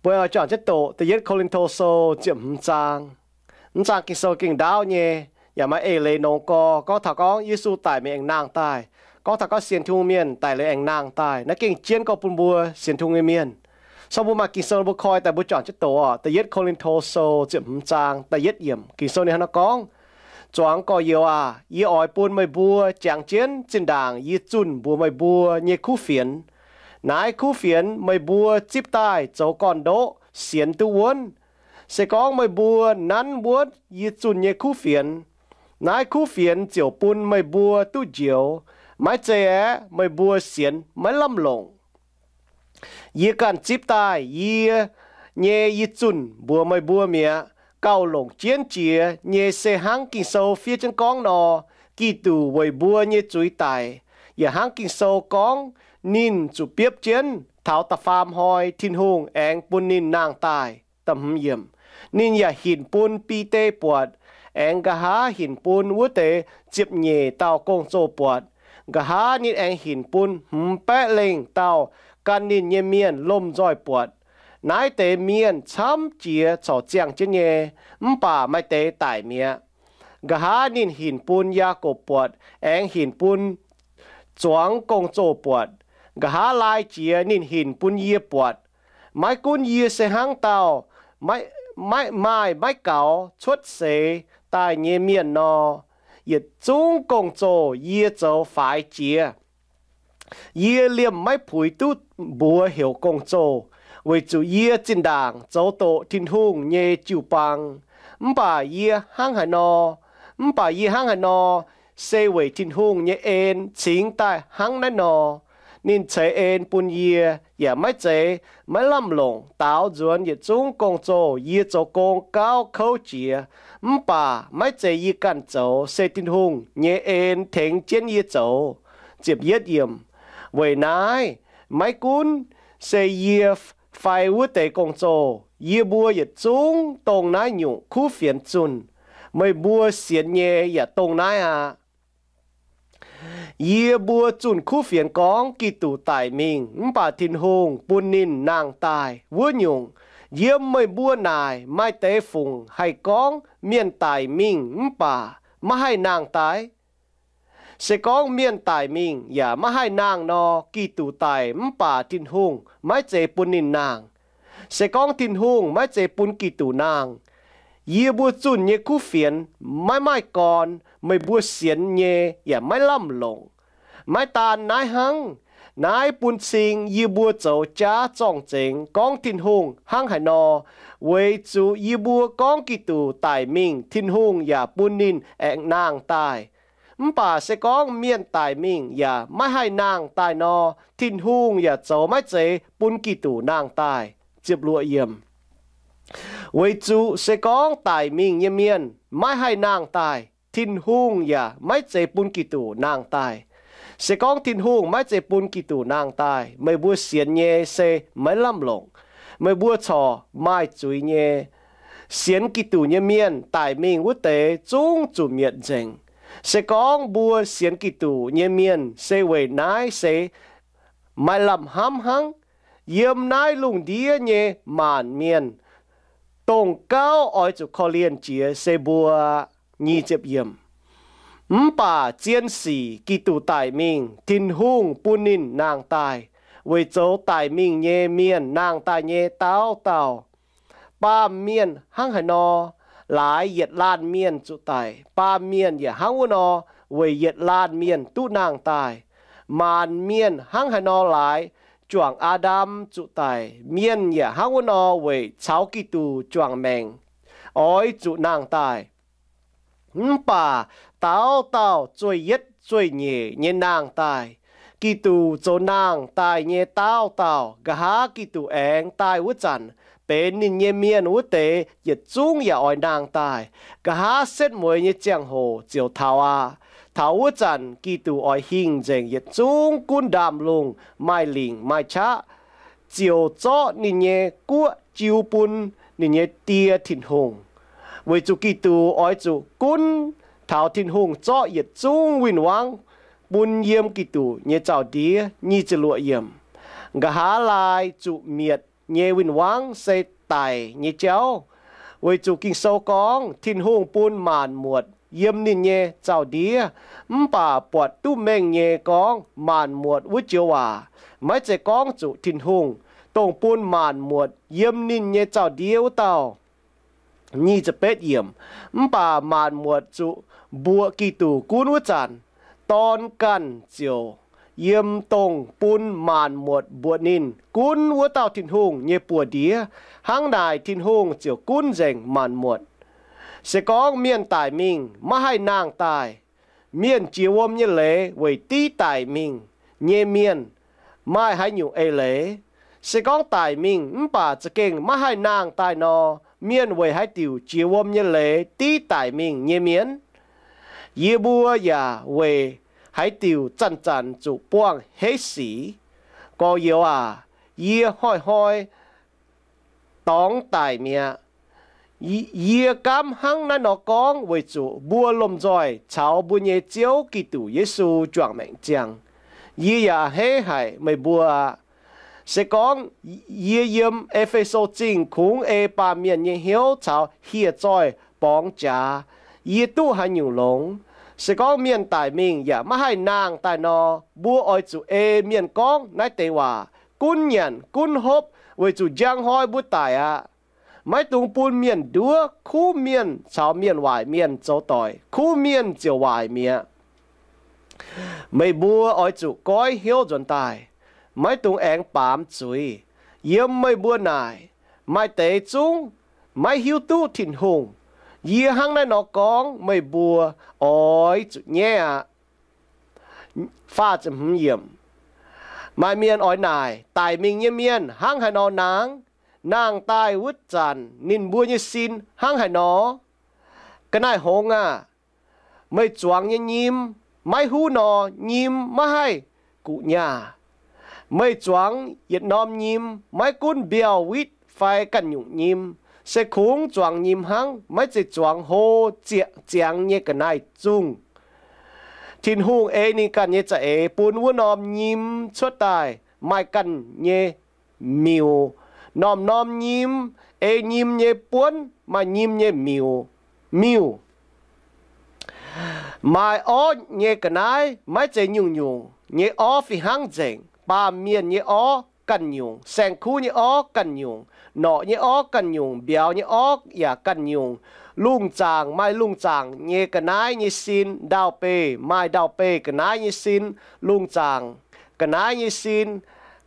Mbuo juangc jienv doqc Da'yietv Ko^lin^to Sou ziepc hmz zaang. Mv zaang Ging-Sou gengh ndaauv nyei, yaac maaih eix leiz nongx gorx gorngv taux gorngv Yesu daic mingh aengx nangh daaih, gorngv taux gorngv sienx Tin-Hungh mienh daic liuz aengx nangh daaih. Naaiv gengh jienv gorngv bun mbuo sienx Tin-Hungh nyei mienh. Sou mbuo maaih Ging-Sou mbuo koi daaih mbuo juangc jienv doqc oc. Da'yietv Ko^lin^to Sou ziepc hmz zaang da'yietv yiemc Ging-Sou ninh hnangv naaiv gorngv, Zuangx gorx-youz aac, yie oix bun meih mbuo jangx jienv zinh ndaangc yie zunh mbuox meih mbuo nyei kuv fienx. Naaiv kuv fienx meih mbuo zipv daaih zoux gorn-ndoqv sienx duqv wuonv. Se gorngv meih mbuo nanv wuonv yie zunh nyei kuv fienx, naaiv kuv fienx ziouc bun meih mbuo duqv njoux. Maiv zeiz aeqv, meih mbuo sienx maiv lamh longc. Yie ganh zipv daaih yie nyei yie zunh mbuox meih mbuo mi'aqv. Gauh longc jienv jiex nyei se hnangv Ging-Sou fiev jienv gorngv nor, Giduc weic mbuo nyei zuiz daic, yaac hnangv Ging-Sou gorngv, Ninh zuqc biopv jienv taux da'faam hnoi Tin-Hungh aengx bun ninh nangh daaih. Ninh yaac hinc bun Bide buatc, aengx nqa'haav hinc bun wuov deix ziepc nyeic dauh gong-zoh buatc. Nqa'haav ninh aengx hinc bun hmz baeqv lengh dauh gan ninh nyei mienh lomh nzoih buatc. Naaiv deix mienh camv jiex corc ziangh jienv nyei, mv baac maaih deix daic mi'aqv. Nqa'haav ninh hinc bun Yaagorpc buatc, aengx hinc bun zuangx gong-zoh buatc. Nqa'haav laai jiex ninh hinc bun yie buatc. Maiv gunv yie se hnangv dauh maiv, maaih maiv gaux cuotv seix daaih nyei mienh nor, yietc zungv gong-zoh yie zoux faix jiex. Yie liemh maiv puix duqv mbuox heuc gong-zoh, weic zuqc yie zinh ndaangc zoux doqc Tin-Hungh nyei jiu-baang. Mv baac yie hnangv haaix nor, mv baac yie hnangv haaix nor, se weic Tin-Hungh nyei en cingx daaih hnangv naaiv nor. Ninh ceix en bun yie, yaac maiv zeiz maiv lamh longc daaux nzuonx yietc zungv gong-zoh yie zoux gong gauh kouv jiex. Mv baac maiv zeiz yie ganh zoux, se Tin-Hungh nyei en tengx jienv yie zoux. Weic naaiv, maiv gunv se yie fai wuov deix gong-zoh, yie mbuo yietc zungv dongh naaiv nyungc kuv fienx zunh. Meih mbuo sienx nyei yaac dongh naaiv aqv. Yie mbuo zunh kuv fienx gorngv Giduc daic mingh mv baac Tin-Hungh bun ninh nangh daaih wuov nyungc, yiem meih mbuo naaic maaih deix fungc haih gorngv mienh daic mingh mv baac maiv haih nangh daaih? Se gorngv mienh daic mingh yaac maiv haih nangh nor, Giduc daic mv baac Tin-Hungh maiv zeiz bun ninh nangh. Se gorngv Tin-Hungh maiv zeiz bun Giduc nangh, yie mbuo zunh nyei kuv fienx maiv maaih gorn, meih mbuo sienx nyei yaac maiv lamh longc. Maiv daan naaiv hnangv, naaiv bun cing yie mbuo zoux jaav zorng-zengx gorngv Tin-Hungh hnangv haaix nor, weic zuqc yie mbuo gorngv Giduc daic mingh, Tin-Hungh yaac bun ninh aengx nangh daaih. Mv baac se gorngv mienh daic mingh yaac maiv haih nangh daaih nor, Tin-Hungh yaac zoux maiv zeiz bun Giduc nangh daaih. Weic zuqc se gorngv daic mingh nyei mienh maiv haih nangh daaih, Tin-Hungh yaac maiv zeiz bun Giduc nangh daaih. Se gorngv Tin-Hungh maiv zeiz bun Giduc nangh daaih, meih mbuo sienx nyei se maiv lamh longc. Meih mbuo corc maaih zuiz nyei. Sienx Giduc nyei mienh daic mingh wuov deix zungv zuqc mietc nzengc. Se gorngv mbuo sienx Giduc nyei mienh se weic naaiv seix maaih lamh hnamv hnangv. Yiem naaiv lungh ndiev nyei maanc mienh, dongh gauh oix zuqc korv-lienh jiex se mbuo. Mv baac zien sic Giduc daic mingh, Tin-Hungh bun ninh nangh daaih, weic zoux daic mingh nyei mienh nangh daaih nyei dauh dauh. Baamh mienh hnangv haaix nor, laaix yietc laanh mienh zuqc daic, baamh mienh yaac hnangv wuov nor, weic yietc laanh mienh duqv nangh daaih. Maanc mienh hnangv haaix nor laaix juangc Aa^ndam zuqc daic, mienh yaac hnangv wuov nor weic caux Giduc juangc maengc oix zuqc nangh daaih. Mv baac dauh dauh zueih yietv zueih nyeic nyei nangh daaih. Giduc zoux nangh daaih nyei dauh dauh, nqa'haav Giduc aengx daaih wuov zanc, benx ninh nyei mienh wuov deix yietc zungv yaac oix nangh daaih. Nqa'haav setv mueiz nyei ziangh hoc ziouc taux aqv. Taux wuov zanc Giduc oix hingh nzengc yietc zungv gunv ndaamv-lungh, maaih lingc maaih qaqv, ziouc zorqv ninh nyei guoqv jiu bun ninh nyei Die Tin-Hungh. Weic zuqc Giduc oix zuqc gunv taux Tin-Hungh zorqv yietc zungv win-wangv bun yiem Giduc nyei zaux-ndiev. Nyic ziepc luoqc yiemc. Nqa'haav laai zuqc mietc nyei win-wangv se daic nyei jauv. Weic zuqc Ging-Sou gorngv, Tin-Hungh bun maanc muotc yiem ninh nyei zaux-ndiev, mv baac buatc duqv mengh nyei gorngv maanc muotc wuov joux waac, maiv zeiz gorngv zuqc Tin-Hungh, dongh bun maanc muotc yiem ninh nyei zaux-ndiev wuov dauh. Nyic ziepc betv yiemc, mv baac maanc muotc zuqc mbuoqc Giduc gunv wuov zanc, Dorn ganh ziouc yiem dongh bun maanc muotc mbuoqc ninh gunv wuov dauh Tin-Hungh nyei buoz-ndiev. Hnangv naaic Tin-Hungh ziouc gunv nzengc maanc muotc. Se gorngv mienh daic mingh maiv haih nangh daaih, mienh jiex wuom nyei leiz weic div daic mingh nyei mienh maaih haaix nyungc eix leiz? Se gorngv daic mingh mv baac za'gengh maiv haih nangh daaih nor, mienh weic haaix diuc jiex wuom nyei leiz div daic mingh nyei mienh? Yie mbuo yaac weic haaix diuc zanc-zanc zuqc buangh heiv sic? Gorx-youz aac, yie hnoi-hnoi dorngx daic mi'aqv. Yie gaamv hnangv naaiv nor gorngv weic zuqc mbuo lomh nzoih caux mbuo nyei Ziouv Giduc Yesu juangc maengc ziangh. Yie yaac heiv haic meih mbuo aqv. Se gorngv yie yiem E^fe^so Zingh kungx ei baamh mienh nyei hnyouv caux hieh zoih borngz jaax, yie duqv haaix nyungc longx? Se gorngv mienh daic mingh yaac maiv haih nangh daaih nor, mbuo oix zuqc ei mienh gorngv naaiv deix waac, gunv nyanc gunv hopv, weic zuqc njang hnoi mbuo daic aqv. Maiv dungx bun mienh nduov. Kuv mienh caux mienh waaic mienh zoux doic, kuv mienh ziouc waaic mi'aqv. Meih mbuo oix zuqc goiv hnyouv nzuonx daaih, maiv dungx aengx baamz zuiz. Yiem meih mbuo naaic maaih deix zungv maiv hiuv duqv Tin-Hungh. Yie hnangv naaiv nor gorngv meih mbuo oix zuqc nyaiv aqv. Maaih mienh oix naaic, daic mingh nyei mienh hnangv haaix nor nangh? Nangh daaih wuov zanc ninh mbuo nyei sin hnangv haaix nor? Ga'naaiv-hngongx aah! Meih zuangx nyei nyim maiv huv nor, nyim maiv haih guqc nyaah. Meih zuangx yietc norm nyim, maiv gunv mbiauh, witv fai ganh nyungc nyim, se kungx zuangx nyim hnangv, maiv zeiz zuangx hlo ziangx nyei ga'naaiv-zungh. Tin-Hungh ei ninh ganh nyei za'eix bun wuov norm nyim cuotv daaih maaih ganh nyei miuc. Norm-norm nyim ei nyim nyei buonv maaih nyim nyei miuc, miuc. Maaih orv nyei ga'naaiv maiv zeiz nyungc-nyungc nyei orv fih hnangv nzengc. Baamh mienh nyei orv ganh nyungc, saeng-kuv nyei orv ganh nyungc, norqc nyei orv ganh nyungc, mbiauz nyei orv yaac ganh nyungc. Lungh zaangc maaih lungh zaangc nyei ga'naaiv nyei sin, ndau-beih maaih ndau-beih ga'naaiv nyei sin. Lungh zaangc ga'naaiv nyei sin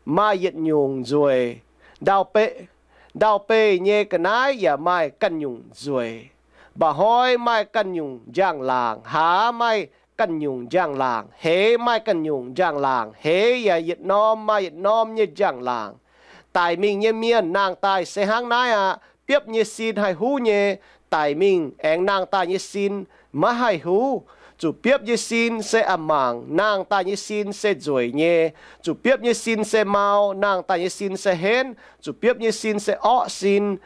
maaih yietc nyungc nzueic, ndau-beih, ndau-beih nyei ga'naaiv yaac maaih ganh nyungc nzueic. Mba'hnoi maaih ganh nyungc njang-laangc, haaz maaih ganh nyungc njang-laangc, heix maaih ganh nyungc njang-laangc, heix yaac yietc norm maaih yietc norm nyei njang-laangc. Daic mingh nyei mienh nangh daaih se hnangv naaiv aqv. Biopv nyei sin haih huv nyei, daic mingh aengx nangh daaih nyei sin maiv haih huv. Zuqc biopv nyei sin se a'mangc, nangh daaih nyei sin se nzueic nyei. Zuqc biopv nyei sin se mau, nangh daaih nyei sin se henv. Zuqc biopv nyei sin se orqv sin,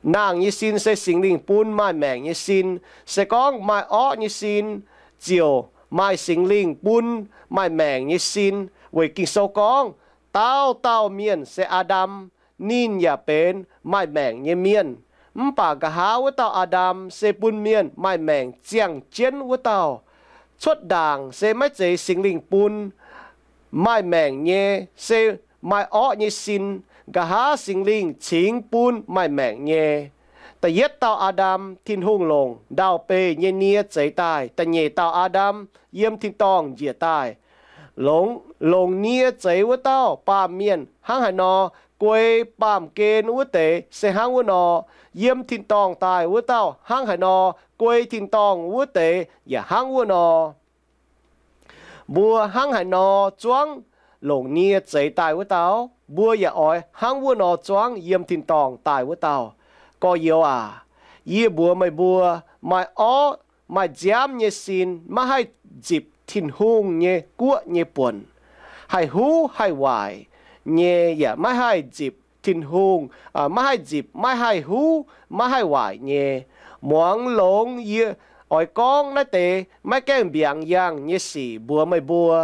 nangh nyei sin se Singx Lingh bun maaih maengc nyei sin. Se gorngv maaih orqv nyei sin, ziouc maaih Singx Lingh bun maaih maengc nyei sin. Weic Ging-Sou gorngv, dauh dauh mienh se Aa^ndam, ninh yaac benx maaih maengc nyei mienh. Mv baac nqa'haav wuov dauh Aa^ndam se bun mienh maaih maengc ziangh jienv wuov dauh. Cuotv ndaangc se maiv zeiz Singx Lingh bun maaih maengc nyei, se maaih orqv nyei sin. Nqa'haav Singx Lingh cingx bun maaih maengc nyei. Da'yietv dauh Aa^ndam, Tin-Hungh longc ndau-beih nyei nie zeix daaih. Da'nyeic dauh Aa^ndam yiem tin-dorngh njiec daaih, longc, longc nie zeix wuov dauh. Baamh mienh hnangv haaix nor, guei baamh gen wuov deix se hnangv wuov nor. Yiem tin-dorngh daaih wuov dauh hnangv haaix nor, guei tin-dorngh wuov deix yaac hnangv wuov nor. Mbuo hnangv haaix nor zuangv longc nie zeix daaih wuov dauh, mbuo yaac oix hnangv wuov nor zuangv yiem tin-dorngh daaih wuov dauh. Gorx-youz aac, yie mbuox meih mbuo, maaih orqv maaih nziaamv nyei sin maiv haih nzipc Tin-Hungh nyei guoqv nyei buonc. Haih huv haih waaic nyei yaac maiv haih nzipc Tin-Hungh, maiv haih nzipc, maiv haih huv, maiv haih waaic nyei. Muangx longx yie oix gorngv naaiv deix maiv gaengh mbiaangx yangh nyei sic mbuox meih mbuo.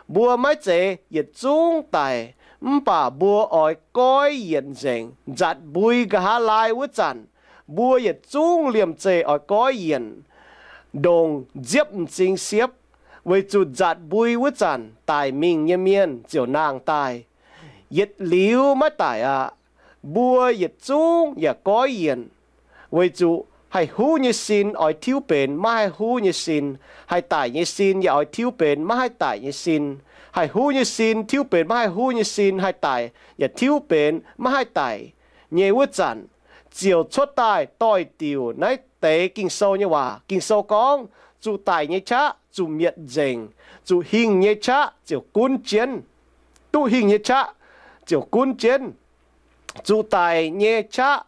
Mbuo maiv zeiz yietc zungv daic Mv baac mbuo oix goiv yienc nzengc. Nzatc mbui nqa'haav laai wuov zanc, mbuo yietc zungv liemh zeih oix goiv yienc, ndongc nziepv m'zing siepv, weic zuqc nzatc mbui wuov zanc daic mingh nyei mienh ziouc nangh daaih. Yietc liuz maiv daic aqv. Mbuo yietc zungv yaac goiv yienc, weic zuqc haih huv nyei sin oix tiuv benx maiv haih huv nyei sin, haih daic nyei sin yaac oix tiuv benx maiv haih daic nyei sin. Haih huv nyei sin tiuv benx maiv haih huv nyei sin, haih daic yaac tiuv benx maiv haih daic nyei wuov zanc, ziouc cuotv daaih doix-diuc naaiv deix Ging-Sou nyei waac. Ging-Sou gorngv, zuqc daic nyei qaqv zuqc mietc nzengc, zuqc hingh nyei qaqv ziouc gunv jienv. Duqv hingh nyei qaqv ziouc gunv jienv. Zuqc daic nyei qaqv,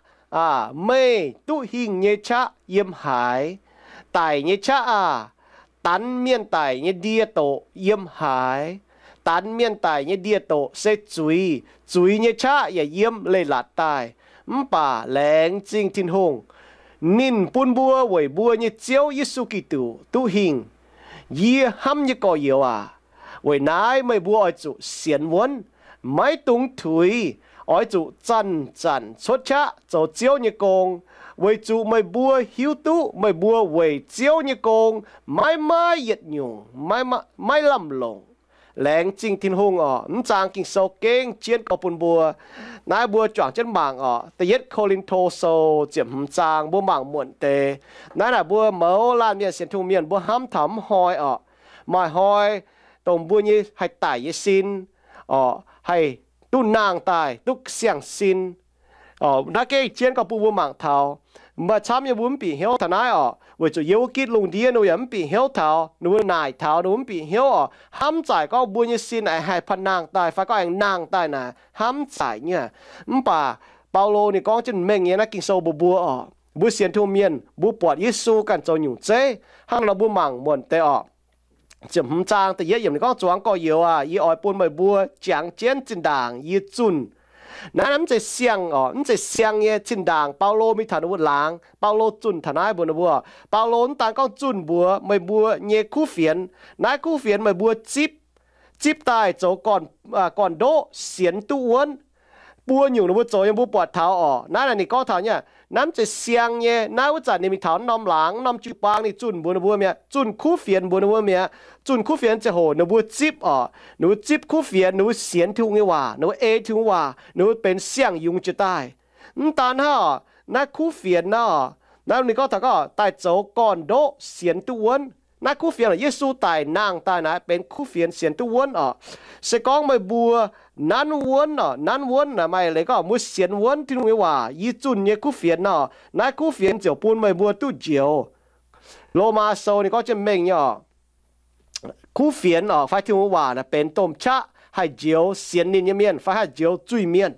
meih duqv hingh nyei qaqv yiem haaix? Daic nyei qaqv aah! Danx mienh daic nyei ndie-doqc yiem haaix? Danx mienh daic nyei ndie-doqc se zuiz. Zuiz nyei qaqv yaac yiem leiz-latc daaih. Mv baac laengz zingh Tin-Hungh, ninh bun mbuo weic mbuo nyei Ziouv Yesu Giduc duqv hingh. Yie hnamv nyei gorx-youz aac, weic naaiv meih mbuo oix zuqc sienx wuonv, maiv dungx tuix. Oix zuqc zanc-zanc cuotv qaqv zoux Ziouv nyei gong, weic zuqc meih mbuo hiuv duqv meih mbuo weic Ziouv nyei gong maiv maaih yietc nyungc maiv lamh longc. Laengz zingh Tin-Hungh oc. Mv zaang Ging-Sou gengh jienv gorx bun mbuo. Naaiv mbuo juangc jienv mangc oc. Da'yietv Ko^lin^to Sou ziepc hmz zaang mbuo mangc muonc deix. Naaiv naaic mbuo mouz laanh mienh sienx Tin-Hungh mienh mbuo hnamv taux mv hnoi oc. Maaih hnoi dongh mbuo nyei haih daic nyei sin oc, haih duqv nangh daaih duqv siang-sin. Naaiv gengh jienv gorx bun mbuo mangc taux. Maaih camv nyei mbuo mv bieqc hnyouv taux naaiv oc, weic zuqc yiem wuov gitv lungh ndiev ninh mbuo yaac mv bieqc hnyouv taux, ninh mbuo naaic taux ninh mbuo mv bieqc hnyouv oc. Hnamv zaic gorngv mbuo nyei sin aengx haih panh nangh daaih fai gorngv aengx nangh daaih naaic hnamv zaic nyei. Mv baac Baulo ninh gorngv jienv mengh nyei naaiv Ging-Sou mbuox mbuo oc, mbuo sienx Tin-Hungh mienh mbuo buatc Yesu ganh zoux nyungc zeiv. Hnangv nor mbuo mangc muonc deix oc. Ziepc hmz zaang da'yietv yiemc ninh gorngv, zuangx gorx-youz aac, yie oix bun meih mbuo jangx jienv zinh ndaangc yie zunh. Naaiv mv zeiz siang oc, mv zeiz siang nyei zinh ndaangc Baulo mingh taux ninh mbuo laangz. Baulo zunh taux naaiv mbuox ninh mbuo, Baulo mv daan gorngv zunh mbuox meih mbuo nyei kuv fienx. Naaiv kuv fienx meih mbuo zipv, zipv daaih zoux gorn-ndoqv sienx duqv wuonv. Buo nyungc ninh mbuo zoux nyei mbuo buatc taux oc. Naaiv naaic ninh gorngv taux nyei, naaiv mv zeiz siang nyei. Naaiv wuov zanc ninh mingh taux norm laangz, norm jiu-baang ninh zunh mbuox ninh mbuo mi'aqv, zunh kuv fienx mbuox ninh mbuo mi'aqv. Zunh kuv fienx ziangh hoc ninh mbuo zipv oc, ninh mbuo zipv kuv fienx, ninh mbuo sienx Tin-Hungh nyei waac, ninh mbuo ei Tin-Hungh waac, ninh mbuo benx siang-yungz jiex daaih. Mv daan hnangv oc, naaiv kuv fienx naaiv oc, naaiv ninh gorngv taux gorngv daaih zoux gorn-ndoqv sienx duqv wuonv. Naaiv kuv fienx oc, Yesu daic nangh daaih naaiv benx kuv fienx sienx duqv wuonv oc. Se gorngv meih mbuo nanv wuonv oc, nanv wuonv naaic maaih leiz gorngv mbuo sienx wuonv Tin-Hungh nyei waac, yie zunh nyei kuv fienx nor, naaiv kuv fienx ziouc bun meih mbuo duqv njoux. Lomaa Sou ninh gorngv jienv mengh nyei oc, kuv fienx oc fai Tin-Hungh waac naaic benx domh qaqv haih njoux sienx ninh nyei mienh fai haih njoux zuiz-mienh.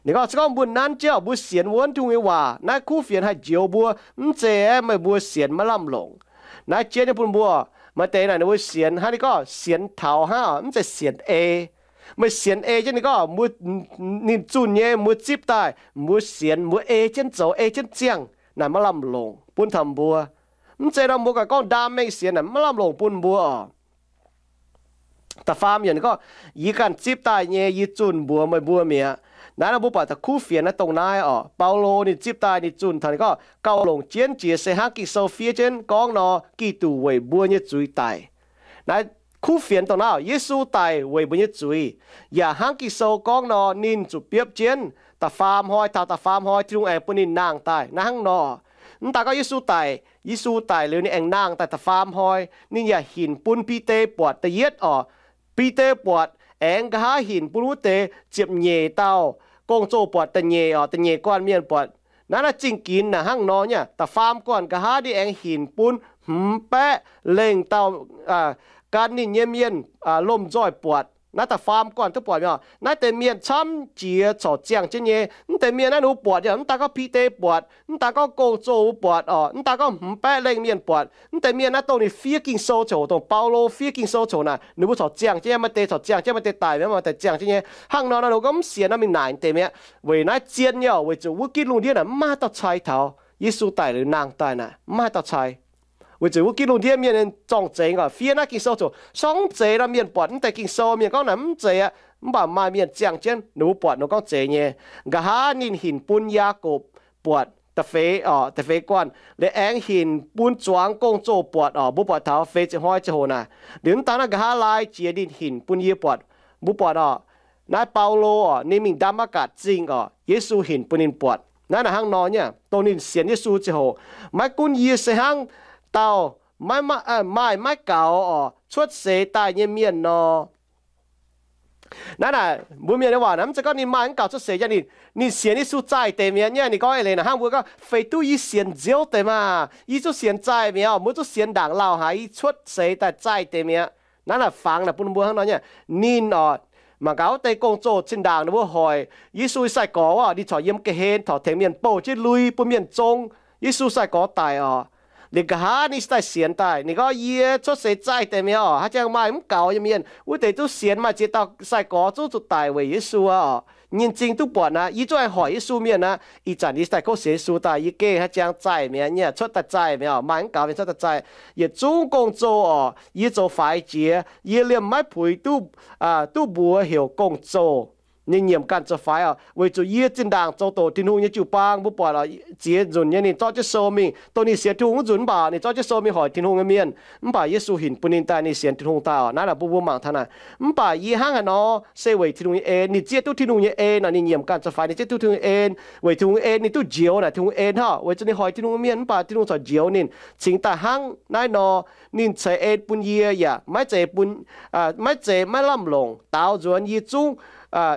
Ninh gorngv se gorngv mbuo nanv jienv oc, mbuo sienx wuonv Tin-Hungh nyei waac, naaiv kuv fienx haih njoux mbuo. Mv zeiz meih mbuo sienx maiv lamh longc. Naaiv jienv nyei bun mbuo, maaih deix naaic ninh mbuo sienx hnangv ninh gorngv sienx taux hnangv oc, mv zeiz sienx ei. Meih sienx ei jienv ninh gorngv, ninh zunh nyei mbuo zipv daaih, mbuo sienx, mbuo ei jienv zoux, ei jienv ziangh naaic maiv lamh longc bun taux mbuo. Mv zeiz nor mbuo ganh gorngv ndaam mengh sienx naaic maiv lamh longc bun mbuo oc. Da'faam yiemc ninh gorngv, yie ganh zipv daaih nyei, yie zunh mbuox meih mbuo mi'aqv. Naaiv nor mbuo buatc taux kuv fienx naaiv dongh naaiv oc. Baulo ninh zipv daaih ninh zunh taux ninh gorngv gauh longc jienv jiex se hnangv Ging-Sou fiev jienv gorngv nor, Giduc weic mbuo nyei zuiz daic. Naaiv kuv fienx dongh naaiv oc, Yesu daic weic mbuo nyei zuiz. Yaac hnangv Ging-Sou gorngv nor, ninh zuqc biopv jienv da'faam hnoi, taux da'faam hnoi Tin-Hungh aengx bun ninh nangh daaih. Naaiv hnangv nor, mv daan gorngv Yesu daic, Yesu daic liuz ninh aengx nangh daaih da'faam hnoi, ninh yaac hinc bun Bide buatc da'yietv oc. Bide buatc aengx nqa'haav hinc bun wuov deix ziepc nyeic dauh gong-zoh buatc da'nyeic oc, da'nyeic guanh mienh buatc. Naaiv naaiv zingh ginx naaic hnangv nor nyei. Da'faam guanh nqa'haav ninh aengx hinc bun hmz baeqv lengh dauh gan ninh nyei mienh lomh nzoih buatc. Naaiv da'faam guanh duqv buatc mi'aqv. Naaiv deix mienh camv jiex corc ziangh jienv nyei. Mv deix mienh naaiv ninh mbuo buatc nyei, mv daan gorngv Bide buatc, mv daan gorngv gong-zoh mbuo buatc oc, mv daan gorngv hmz baeqv lengh mienh buatc. Mv deix mienh naaiv dongh ninh fiev Ging-Sou coc, dongh Baulo fiev Ging-Sou coc naaic, ninh mbuo corc ziangh jienv nyei, maaih deix corc ziangh jienv, maaih deix daic mi'aqv, maaih deix ziangh jienv nyei. Hnangv nor naaiv ninh mbuo gorngv mv sienx nor mingh naaic deix mi'aqv. Weic naaiv zien nyei oc, weic zuqc wuov gitv lungh ndiev naaic mv maaih dauh cai taux. Yesu daic liuz nangh daaih naaic mv maaih dauh cai. Weic zuqc wuov gitv lungh ndiev mienh zorng-zengx oc, fiev naaiv Ging-Sou coc, sorng zeiz nor mienh buatc mv deix Ging-Sou, mienh gorngv naaic mv zeiz aqv. Mv baac maaih mienh ziangh jienv ninh mbuo buatc nor gorngv zeiz nyei. Nqa'haav ninh hinc bun Yaakopv buatc da'feix, da'feix guanh, liuz aengx hinc bun zuangx gong-zoh buatc oc. Mbuo buatc taux feix ziepc hnoi ziangh hoc naaic. Liuz mv daan naaiv, nqa'haav laai jiex ninh hinc bun yie buatc. Mbuo buatc oc, naaiv Baulo oc, ninh mingh Ndaa^matv^gatc Zingh oc, Yesu hinc bun ninh buatc. Naaiv naaic hnangv nor nyei, dongh ninh sienx Yesu ziangh hoc, maiv gunv yie se hnangv dauh maaih maiv gaux oc, cuotv seix daaih nyei mienh nor, naaiv naaic mbuo mienh nyei waac naaic, mv zeiz gorngv ninh maaih mv gaux cuotv seix nyei. Ninh, ninh sienx Yesu zaih deix mi'aqv nyei. Ninh gorngv eix leiz naaic hnangv mbuo gorngv, feix duqv yie sienx nziouv deix maah! Yie zungv sienx zaih mi'aqv oc. Mbuo zungv sienx ndaangc lauh haic, yie cuotv seix daaih zaih deix mi'aqv. Naaiv naaic fangx naaic bun mbuo hnangv nor nyei. Ninh oc, mangc gaax wuov deix gong-zoh zinh ndaangc ninh mbuo hoic Yesu nyei sai-gorx wuov, ninh corc yiem ga'hlen corc tengx mienh bouh jienv lui bun mienh zong Yesu sai-gorx daic oc. Liuz nqa'haav ninh se daaih sienx daaih, ninh gorngv, yie cuotv seix zaih deix mi'aqv oc. Haaix jangx maaih mv gaux nyei mienh, wuov deix zungv sienx, maaih ziex dauh sai-gorx zungv zuqc daic weic Yesu aqv oc. Nyinh zingh duqv buatc aqv. Yie zungv aengx hoic Yesu mienh aqv. Ih zanc yie daaih kov sienx Yesu daaih, yie gengh haaix jangx zaih mi'aqv nyei, cuotv daaih zaih mi'aqv oc. Maaih mv gaux mienh cuotv daaih zaih. Yietc zungv gong-zoh oc, yie zoux faix jiex, yie liemh maiv puix duqv, duqv mbuox heuc gong-zoh. Ninh nyiemc ganh zoux faix oc, weic zuqc yie zinh ndaangc zoux doqc Tin-Hungh nyei jiu-baang. Mbuo buatc oc, ziex nzunc nyei ninh zorqv jienv sou mingh, dongh ninh sienx Tin-Hungh wuov nzunc, mv baac ninh zorqv jienv sou mingh hoic Tin-Hungh nyei mienh. Mv baac Yesu hinc bun ninh daaih, ninh sienx Tin-Hungh daaih oc. Naaiv naaic bun mbuo mangc taux naaic. Mv baac yie hnangv haaix nor se weic Tin-Hungh nyei en. Ninh zieqv duqv Tin-Hungh nyei en oc. Ninh nyiemc ganh zoux faix, ninh zieqv duqv Tin-Hungh nyei en, weic Tin-Hungh nyei en ninh duqv njoux naaic, Tin-Hungh en hnangv, weic zuqc ninh hoic Tin-Hungh nyei mienh, mv baac Tin-Hungh corc njoux ninh cingx daaih hnangv naaiv nor. Ninh ceix en bun yie yaac maiv zeiz bun, maiv zeiz maiv lamh longc. Daaux nzuonx yie zungv,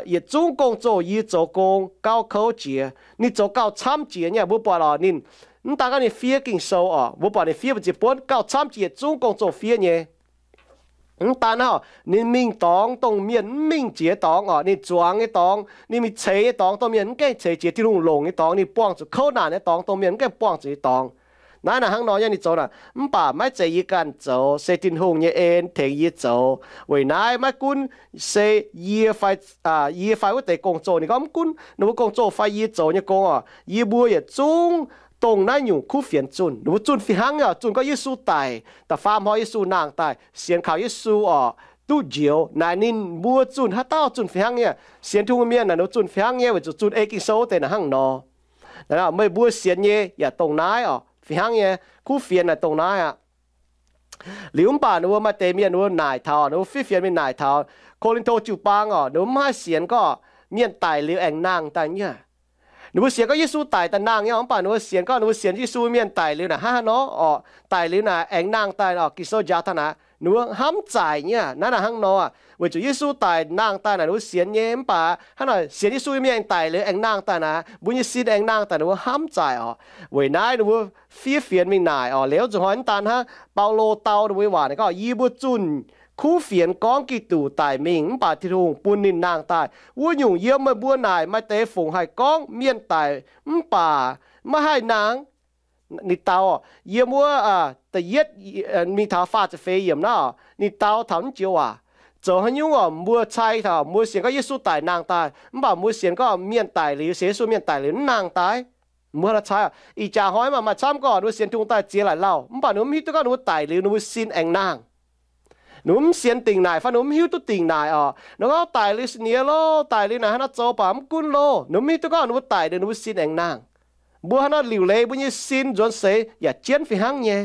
yietc zungv gong-zoh yie zoux gong gauh kouv jiex. Ninh zoux gauh camv jiex nyei. Mbuo buatc oc, ninh mv daan gorngv ninh fiev Ging-Sou oc, mbuo buatc ninh fiev mbu'ziex buonv gauh camv jiex, yietc zungv gong-zoh fiev nyei. Mv daan hnangv, ninh mingh dorngx dongh mienh mv mingh jiex dorngx oc, ninh zuangx nyei dorngx, ninh mingh ceix nyei dorngx dongh mienh mv gaengh ceix jiex, Tin-Hungh longc nyei dorngx, ninh buangh zuqc kouv naanc nyei dorngx dongh mienh mv gaengh buangh zuqc nyei dorngx. Naaiv naaic hnangv nor nyei ninh zoux naaic. Mv baac maiv zeiz yie ganh zoux, se Tin-Hungh nyei en tengx yie zoux. Weic naaiv maiv gunv se yie fai, yie fai wuov deix gong-zoh, ninh gorngv mv gunv ninh mbuo gong-zoh fai yie zoux nyei gong oc, yie mbuo yietc zungv dongh naaiv nyungc kuv fienx zunh. Ninh mbuo zunh fih hnangv nyei oc. Zunh gorngv Yesu daic, da'faam hnoi Yesu nangh daaih, sienx kaux Yesu oc, duqv njoux. Naaic ninh mbuo zunh haaix dauh zunh fih hnangv nyei? Sienx Tin-Hungh mienh naaic ninh mbuo zunh fih hnangv nyei, weic zuqc zunh ei Ging-Sou wuov deix naaic hnangv nor. Meih mbuo sienx nyei yaac dongh naaiv oc, fih hnangv nyei. Kuv fienx naaic dongh naaiv aqv. Liuz mv baac ninh mbuo maaih deix mienh ninh mbuo naaic taux, ninh mbuo fiev fienx mingh naaic taux Ko^lin^to jiu-baang oc, ninh mbuo mv haih sienx gorngv mienh daic liuz aengx nangh daaih nyei. Ninh mbuo sienx gorngv Yesu daic daaih nangh nyei, mv baac ninh mbuo sienx gorngv ninh mbuo sienx Yesu mienh daic liuz naaic hnangv haaix nor oc, daic liuz naaic aengx nangh daaih oc, Ging-Sou njaaux taux naaic, ninh mbuo hnamv zaaic nyei. Naaiv naaic hnangv nor, weic zuqc Yesu daic nangh daaih naaic ninh mbuo sienx nyei, mv baac hnangv naaic sienx Yesu mienh daic liuz aengx nangh daaih naaic, mbuo nyei sin aengx nangh daaih, ninh mbuo hnamv zaaic oc. Weic naaiv ninh mbuo fiev fienx mingh naaic oc. Liuz zuqc hnoi mv daan hnangv, Baulo dau ninh mbuo nyei waac naaic gorngv, yie mbuo zunh kuv fienx gorngv Giduc daic mingh mv baac Tin-Hungh bun ninh nangh daaih. Wuov nyungc yiem meih mbuo naaic maaih deix fungc haih gorngv mienh daic mv baac maiv haih nangh. Ninh dau, yiem wuov da'yietv mingh taux faah ziepc feix yiemc naaiv, ninh dau taux naaiv joux waac. Zoux haaix nyungc oc, mbuo cai taux mbuo sienx gorngv Yesu daic nangh daaih, mv baac mbuo sienx gorngv mienh daic liuz, sienx Yesu mienh daic liuz mv nangh daaih. Mbuo hnangv nor cai. Ih jaax hnoi mv maaih camv gorngv ninh mbuo sienx Tin-Hungh daaih ziex laic lauh, mv baac ninh mbuo mv hiuv duqv gorngv ninh mbuo daic liuz ninh mbuo sin aengx nangh. Ninh mbuo mv sienx dingc naaic fai ninh mbuo mv hiuv duqv dingc naaic oc. Ninh gorngv daic liuz sniex loh, daic liuz naaic hnangv nor zoux baac mv gunv loh. Ninh mbuo mv hiuv duqv gorngv ninh mbuo daic liuz ninh mbuo sin aengx nangh. Mbuo hnangv nor liuc leiz mbuo nyei sin nzuonx seix yaac jienv fih hnangv nyei.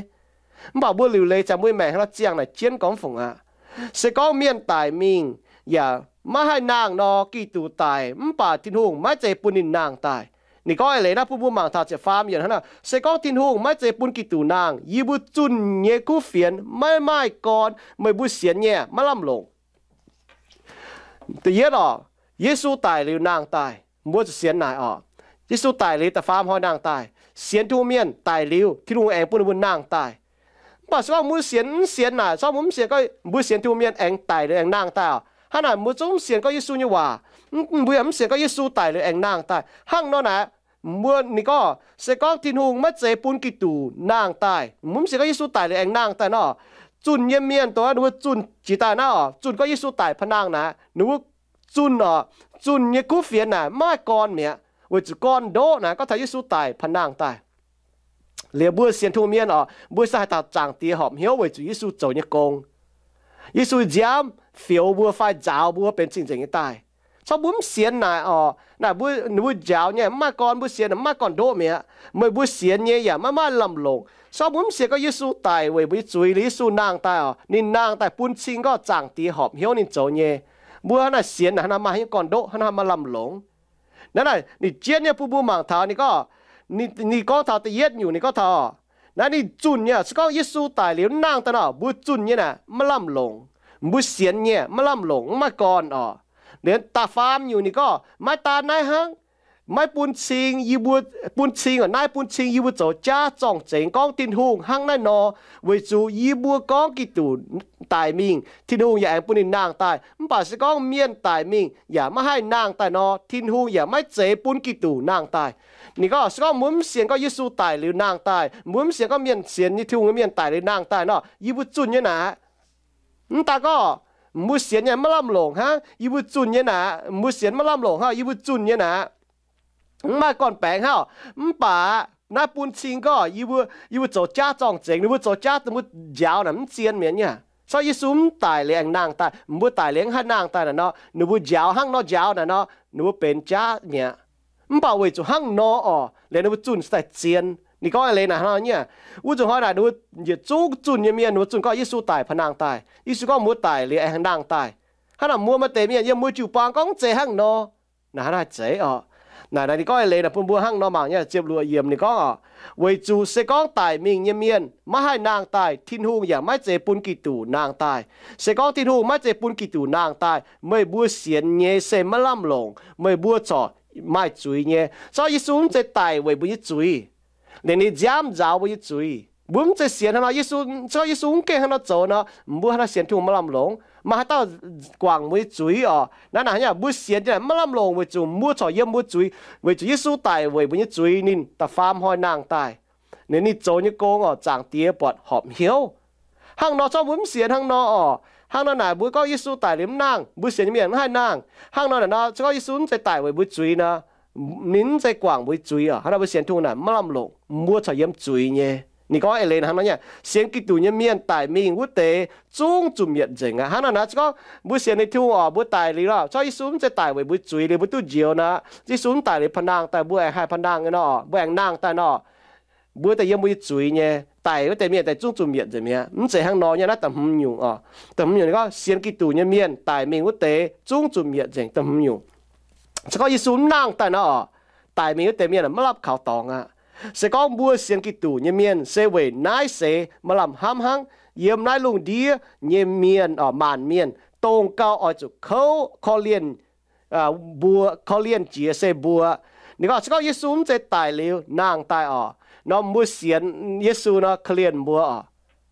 Mv baac mbuo liuc leiz zanc mbuo maengc hnangv nor ziangh naaic jienv gorngv fungc aqv. Se gorngv mienh daic mingh yaac maiv haih nangh nor, Giduc daic mv baac Tin-Hungh maiv zeiz bun ninh nangh daaih. Ninh gorngv eix leiz naaiv bun mbuo mangc taux ziepc faam yiemc hnangv nor, se gorngv Tin-Hungh maiv zeiz bun Giduc nangh, yie mbuo zunh nyei kuv fienx maiv maaih gorn, meih mbuo sienx nyei maiv lamh longc. Da'yietv oc, Yesu daic liuz nangh daaih. Mbuo zuqc sienx naaic oc. Yesu daic liuz da'faam hnoi nangh daaih. Sienx Tin-Hungh mienh daic liuz, Tin-Hungh aengx bun ninh mbuo nangh daaih. Mv baac se gorngv mbuo sienx, mv sienx naaic, se gorngv mbuo mv sienx gorngv mbuo sienx Tin-Hungh mienh aengx daic liuz aengx nangh daaih oc, hnangv naaic mbuo zungv mv sienx gorngv Yesu nyei waac. Mbuo yaac mv sienx gorngv Yesu daic liuz aengx nangh daaih. Hnangv nor naaic, mbuo ninh gorngv, se gorngv Tin-Hungh maiv zeiz bun Giduc nangh daaih, mbuo mv sienx gorngv Yesu daic liuz aengx nangh daaih nor, zunh nyei mienh dongh ninh mbuo zunh jiex daaih naaiv oc, zunh gorngv Yesu daic pa'nangh naaic, ninh mbuo zunh oc, zunh nyei kuv fienx naaic maiv maaih gorn mi'aqv, weic zuqc gorn ndoqv naaic gorngv taux Yesu daic pa'nangh daaih. Liuz mbuo sienx Tin-Hungh mienh oc, mbuo se haih taux Zaangc Diex horpc hnyouv weic zuqc Yesu zoux nyei gong. Yesu nziaamv fioux mbuo fai nzaaux mbuo benx cing-nzengc nyei daaih. Corc mbuo mv sienx naaic orqc, naaic mbuo, mbuo njaaux nyei mv maaih gorn, mbuo sienx mv maaih gorn-ndoqv mi'aqv. Meih mbuo sienx nyei yaac maiv maaih lamh-longc. Corc mbuo mv sienx gorngv Yesu daic weic mbuo nyei zuiz, liuz Yesu nangh daaih orqc, ninh nangh daaih bun cing gorngv Zaangc Diex horpc hnyouv ninh zoux nyei. Mbuo hnangv naaic sienx naaic, hnangv naaic maaih haaix nyungc gorn-ndoqv, hnangv naaic maaih lamh-longc. Naaiv naaic ninh jienv nyei bun mbuo mangc taux ninh gorngv, ninh gorngv taux da'yietv nyungc ninh gorngv taux, naaiv ninh zunh nyei, se gorngv Yesu daic liuz nangh daaih nor, mbuo zunh nyei naaic maiv lamh-longc. Mbuo sienx nyei maiv lamh-longc, mv maaih gorn orqc. Liuz da'faam nyungc ninh gorngv, maiv daan naaiv hnangv, maiv bun cing, yie mbuo, bun cing orqc, naaiv bun cing yie mbuo zoux jaav zorng-zengx gorngv Tin-Hungh hnangv naaiv nor, weic zuqc yie mbuo gorngv Giduc daic mingh, Tin-Hungh yaac aengx bun ninh nangh daaih. Mv baac se gorngv mienh daic mingh yaac maiv haih nangh daaih nor, Tin-Hungh yaac maiv zeiz bun Giduc nangh daaih. Ninh gorngv, se gorngv mbuo mv sienx gorngv Yesu daic liuz nangh daaih, mbuo mv sienx gorngv mienh sienx nyei Tin-Hungh nyei mienh daic liuz nangh daaih nor, yie mbuo zunh nyei naaic. Mv daan gorngv mbuo sienx nyei maiv lamh-longc hnangv, yie mbuo zunh nyei naaic. Mbuo sienx maiv lamh-longc hnangv, yie mbuo zunh nyei naaic. Mv maaih gorn-baengx hnangv, mv baac naaiv bun cing gorngv yie mbuo, yie mbuo zoux jaav zorng-zengx, ninh mbuo zoux jaav dongh mbuo njaaux naaic mv zien mi'aqv. Corc Yesu mv daic liuz aengx nangh daaih, mbuo daic liuz mv haih nangh daaih naaic nor, ninh mbuo njaaux hnangv nor njaaux naaic nor, ninh mbuo benx jaav mi'aqv. Mv baac weic zuqc hnangv nor orqc, liuz ninh mbuo zunh daaih zien. Ninh gorngv eix leiz naaic hnangv nor nyei. Wuov nzunc hnoi naaic ninh mbuo yietc zungv zunh nyei mienh, ninh mbuo zunh gorngv Yesu daic baac nangh daaih. Yesu gorngv mbuo daic liuz aengx nangh daaih. Hnangv naaic mbuo maaih deix mienh yiem mbuo jiu-baang gorngv mv zeiz hnangv nor. Naaic hnangv naaic zeiz orqc. Naaic naaic ninh gorngv eix leiz naaic bun mbuo hnangv nor mangc nyei, ziepc luoqc yiemc ninh gorngv orqc, weic zuqc se gorngv daic mingh nyei mienh maiv haih nangh daaih, Tin-Hungh yaac maiv zeiz bun Giduc nangh daaih. Se gorngv Tin-Hungh maiv zeiz bun Giduc nangh daaih, meih mbuo sienx nyei se maiv lamh longc, meih mbuo corc maaih zuiz nyei. Corc Yesu mv zeiz daic weic mbuo nyei zuiz, liemh ninh nziaamv nzaaux mbuo nyei zuiz. Mbuo mv zeiz sienx hnangv nor, Yesu, corc Yesu mv gaengh hnangv nor zoux nor, mbuo hnangv nor sienx Tin-Hungh maiv lamh longc. Maaih haaix dauh guangc mbuo nyei zuiz orqc? Naaiv naaic hnangv mbuo sienx nyei maiv lamh longc weic zuqc mbuo corc yiem mbuo zuiz, weic zuqc Yesu daic weic mbuo nyei zuiz, ninh da'faam hnoi nangh daaih. Ninh, ninh zoux nyei gong orqc, Zaangc Diex buatc horpc hnyouv. Hnangv nor corc mbuo mv sienx hnangv nor orqc. Hnangv nor naaic mbuo gorngv Yesu daic liuz mv nangh, mbuo sienx nyei mienh mv haih nangh. Hnangv nor naaic nor, se gorngv Yesu mv zeiz daic weic mbuo zuiz nor, ninh mv zeiz guangc mbuo zuiz orqc. Hnangv nor mbuo sienx Tin-Hungh naaic maiv lamh longc, mbuo corc yiem zuiz nyei. Ninh gorngv eix leiz hnangv nor nyei, sienx Giduc nyei mienh daic mingh wuov deix zungv zuqc mietc nzengc aqv. Hnangv naaic nor, se gorngv mbuo sienx nyei Tin-Hungh orqc, mbuo daic liuz nor, corc Yesu mv zeiz daic weic mbuo zuiz liuz mbuo duqv njoux nor, Yesu mv daic liuz pa'nangh daaih, mbuo aengx haih pa'nangh nyei nor, mbuo aengx nangh daaih nor, mbuo daaih yiem mbuo nyei zuiz nyei. Daic wuov deix mienh daaih zungv zuqc mietc nzengc mi'aqv. Mv zeiz hnangv nor nyei. Naaiv da'hmz nyungc orqc, da'hmz nyungc ninh gorngv sienx Giduc nyei mienh daic mingh wuov deix zungv zuqc mietc nzengc. Da'hmz nyungc, se gorngv Yesu mv nangh daaih nor orqc, daic mingh wuov deix mienh maiv lamh kaux dorngx aqv. Se gorngv mbuo sienx Giduc nyei mienh se weic naaiv seix maaih lamh hnamv hnangv, yiem naaiv lungh ndiev nyei mienh orqc, maanc mienh dongh gauh oix zuqc kouv korv-lienh mbuo, korv-lienh jiex se mbuo. Ninh gorngv se gorngv Yesu mv zeiz daic liuz nangh daaih orqc, nor mbuo sienx Yesu nor korv-lienh mbuo orqc,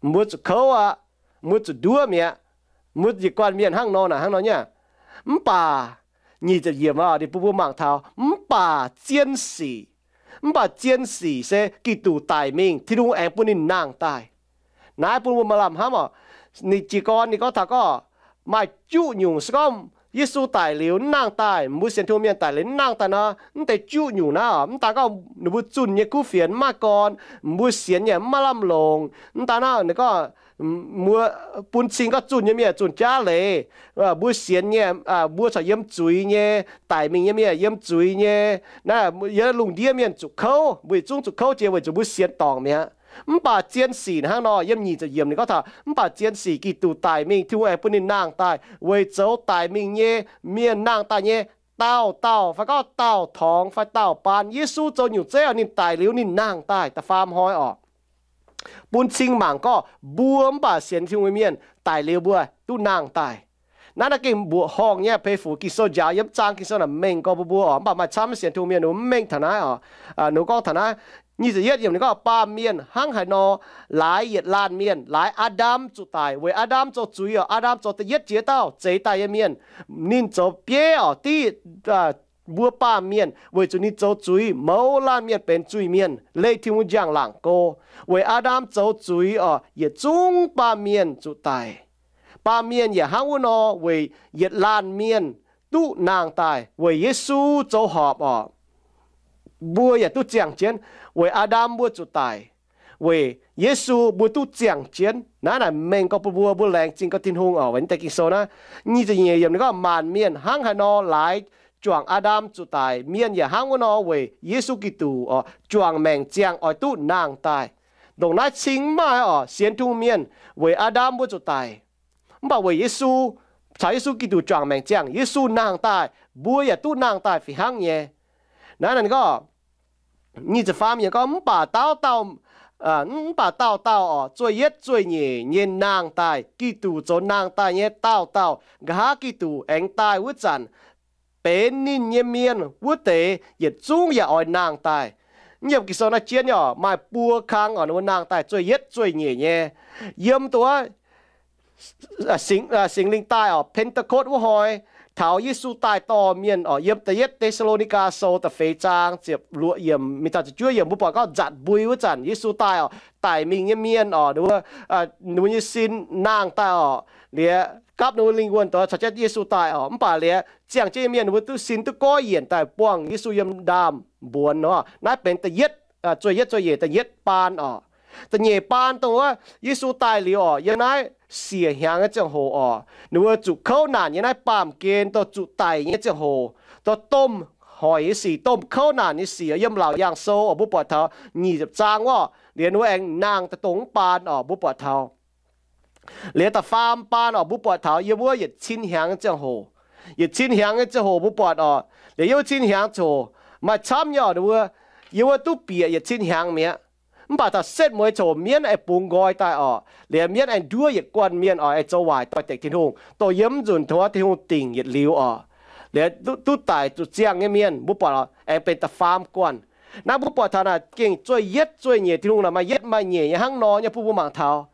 mbuo zuqc kouv aqv, mbuo zuqc nduov mi'aqv. Mbuo yietc guanh mienh hnangv nor naaic hnangv nor nyei. Mv baac nyic ziepc yiemc ninh bun mbuo mangc taux, mv baac zien sic, mv baac zien sic se Giduc daic mingh, Tin-Hungh aengx bun ninh nangh daaih. Naaiv bun mbuo maaih lamh hnamv orqc. Ninh jiez gorn ninh gorngv taux gorngv maaih juqv nyungc se gorngv Yesu daic liuz mv nangh daaih, mbuo sienx Tin-Hungh mienh daic liuz mv nangh daaih nor, mv deix juqv nyungc naaiv orqc, mv daan gorngv ninh mbuo zunh nyei kuv fienx mv maaih gorn, mbuo sienx nyei mv maaih lamh longc, mv daan naaiv ninh gorngv mbuo bun cing gorngv zunh nyei mienh zunh jaav leiz, mbuo sienx nyei, mbuo corc yiem zuiz nyei, daic mingh nyei mienh yiem zuiz nyei. Naaiv yiem lungh ndiev mienh zuqc kouv, mbuo yietc zungv zuqc kouv jiex weic zuqc mbuo sienx dorngc mi'aqv. Mv baac zien sic hnangv nor, yiem nyic ziepc yiemc ninh gorngv taux, mv baac zien sic Giduc daic mingh, Tin-Hungh aengx bun ninh nangh daaih weic zoux daic mingh nyei mienh nangh daaih nyei dauh dauh, fai gorngv dauh torngx fai dauh baan. Yesu zoux nyungc zeiv orqc, ninh daic liuz ninh nangh daaih da'faam hnoi orqc. Bun cing mangc gorngv mbuo mv baac sienx Tin-Hungh nyei mienh daic liuz mbuo duqv nangh daaih. Naaiv naaiv gengh mbuoqc horngh nyei, peix fuc Ging-Sou njaaux yiem zaang Ging-Sou naaic mengh gorx mbuo mbuo orqc, mv baac maaih camv maiv sienx Tin-Hungh mienh ninh mv mengh taux naaiv orqc. Ninh gorngv taux naaiv, nyic ziepc yietv yiemc ninh gorngv, baamh mienh hnangv haaix nor, laaix yietc laanh mienh, laaix Aa^ndam zuqc daic, weic Aa^ndam zoux zuiz orqc. Aa^ndam zoux da'yietv jiex dauh zeix daaih nyei mienh. Ninh zoux bieiv orqc, div mbuo baamh mienh weic zuqc ninh zoux zuiz mouz laanh mienh benx zuiz-mienh, leih Tin-Hungh njang-laangc go. Weic Aa^ndam zoux zuiz orqc, yietc zungv baamh mienh zuqc daic. Baamh mienh yaac hnangv wuov nor weic yietc laanh mienh duqv nangh daaih weic Yesu zoux horpc orqc. Mbuo yaac duqv ziangh jienv weic Aa^ndam mbuo zuqc daic. weic Yesu mbuo duqv ziangh jienv. Naaiv naaic mengh gorx bun mbuo, mbuo laengz zingh gorx Tin-Hungh oc. Weic naaiv deix Ging-Sou naaiv nyic ziepc nyeic yiemc ninh gorngv, maanc mienh hnangv haaix nor laaix juangc Aa^ndam zuqc daic, mienh yaac hnangv wuov nor weic Yesu Giduc oc, juangc maengc ziangh oix duqv nangh daaih. Ndongc naaiv cing mv maaih oc, sienx Tin-Hungh mienh weic Aa^ndam wuov zuqc daic. Mv baac weic Yesu, caux Yesu Giduc juangc maengc ziangh, Yesu nangh daaih, mbuo yaac duqv nangh daaih fih hnangv nyei. Naaiv ninh gorngv, nyic ziepc faam yiemc gorngv, mv baac dauh dauh, mv baac dauh dauh oc, zueih yietv zueih nyeic nyei nangh daaih, Giduc zoux nangh daaih nyei dauh dauh, nqa'haav Giduc aengx daaih wuov zanc, benx ninh nyei mienh wuov deix yietc zungv yaac oix nangh daaih. Yiem Ging-Sou naaiv jienv oc, maaih buo kang oc, ninh mbuo nangh daaih zueih yietv zueih nyeic nyei. Yiem duqv Singx Lingh daaih oc, Pentekotv wuov hnoi, taux Yesu daaih dorh mienh oc, yiem da'yietv Te^saa^lo^ni^gaa Sou da'feix zaang ziepc luoqc yiemc mingh taux ziepc juov yiemc, mbuo buatc gorngv nzatc mbui wuov zanc Yesu daaih oc, daic mingh nyei mienh oc, ninh mbuo nyei sin nangh daaih oc, liuz gapv ninh mbuo lingh wuonh doix caux jienv Yesu daaih oc. Mv baac liuz ziangh jienv nyei mienh ninh mbuo duqv sin duqv goiv yienc daaih buangh Yesu yiem ndaamv-mbuonx nor. Naaiv benx da'yietv, zueih yietv zueih nyeic da'yietv baan oc. Da'nyeic baan dongh wuov Yesu daaih liuz oc, yiem naaiv siec hnyangx nyei ziangh hoc oc, ninh mbuo zuqc kouv naanc nyei naaiv baamh gen, dongh zuqc daic nyei ziangh hoc, dongh domh hoic nyei sic, domh kouv naanc nyei sic, yiem Laauc Yaangh Sou oc, mbuo buatc taux nyic ziepc zaang wuov, liuz ninh mbuo aengx nangh daaih dongh mv baan oc, mbuo buatc taux. Liuz da'faam baan oc, mbuo buatc taux yiem wuov yietc cin hnyangx nyei ziangh hoc. Yietc cin hnyangx nyei ziangh hoc mbuo buatc oc, liuz yiem wuov cin hnyangx ziangh hoc maaih camv nyei oc, ninh mbuo yiem wuov duqv bieqc yietc cin hnyangx mi'aqv. Mv baac taux setv mueiz ziangh hoc mienv aengx bungx nqoi daaih oc, liuz mienv aengx nduov yietc guanh mienh oc, aengx zoux waaic doix-dekc Tin-Hungh, dongh yiem nzunc tov Tin-Hungh dingc yietc liuz oc, liuz duqv daic zuqc ziangh nyei mienh, mbuo buatc oc, aengx benx da'faam guanh. Naaiv mbuo buatc taux naaic gengh zueih yietv zueih nyeic Tin-Hungh naaic maaih yietv maaih nyeic nyei hnangv nor nyei bun mbuo mangc taux.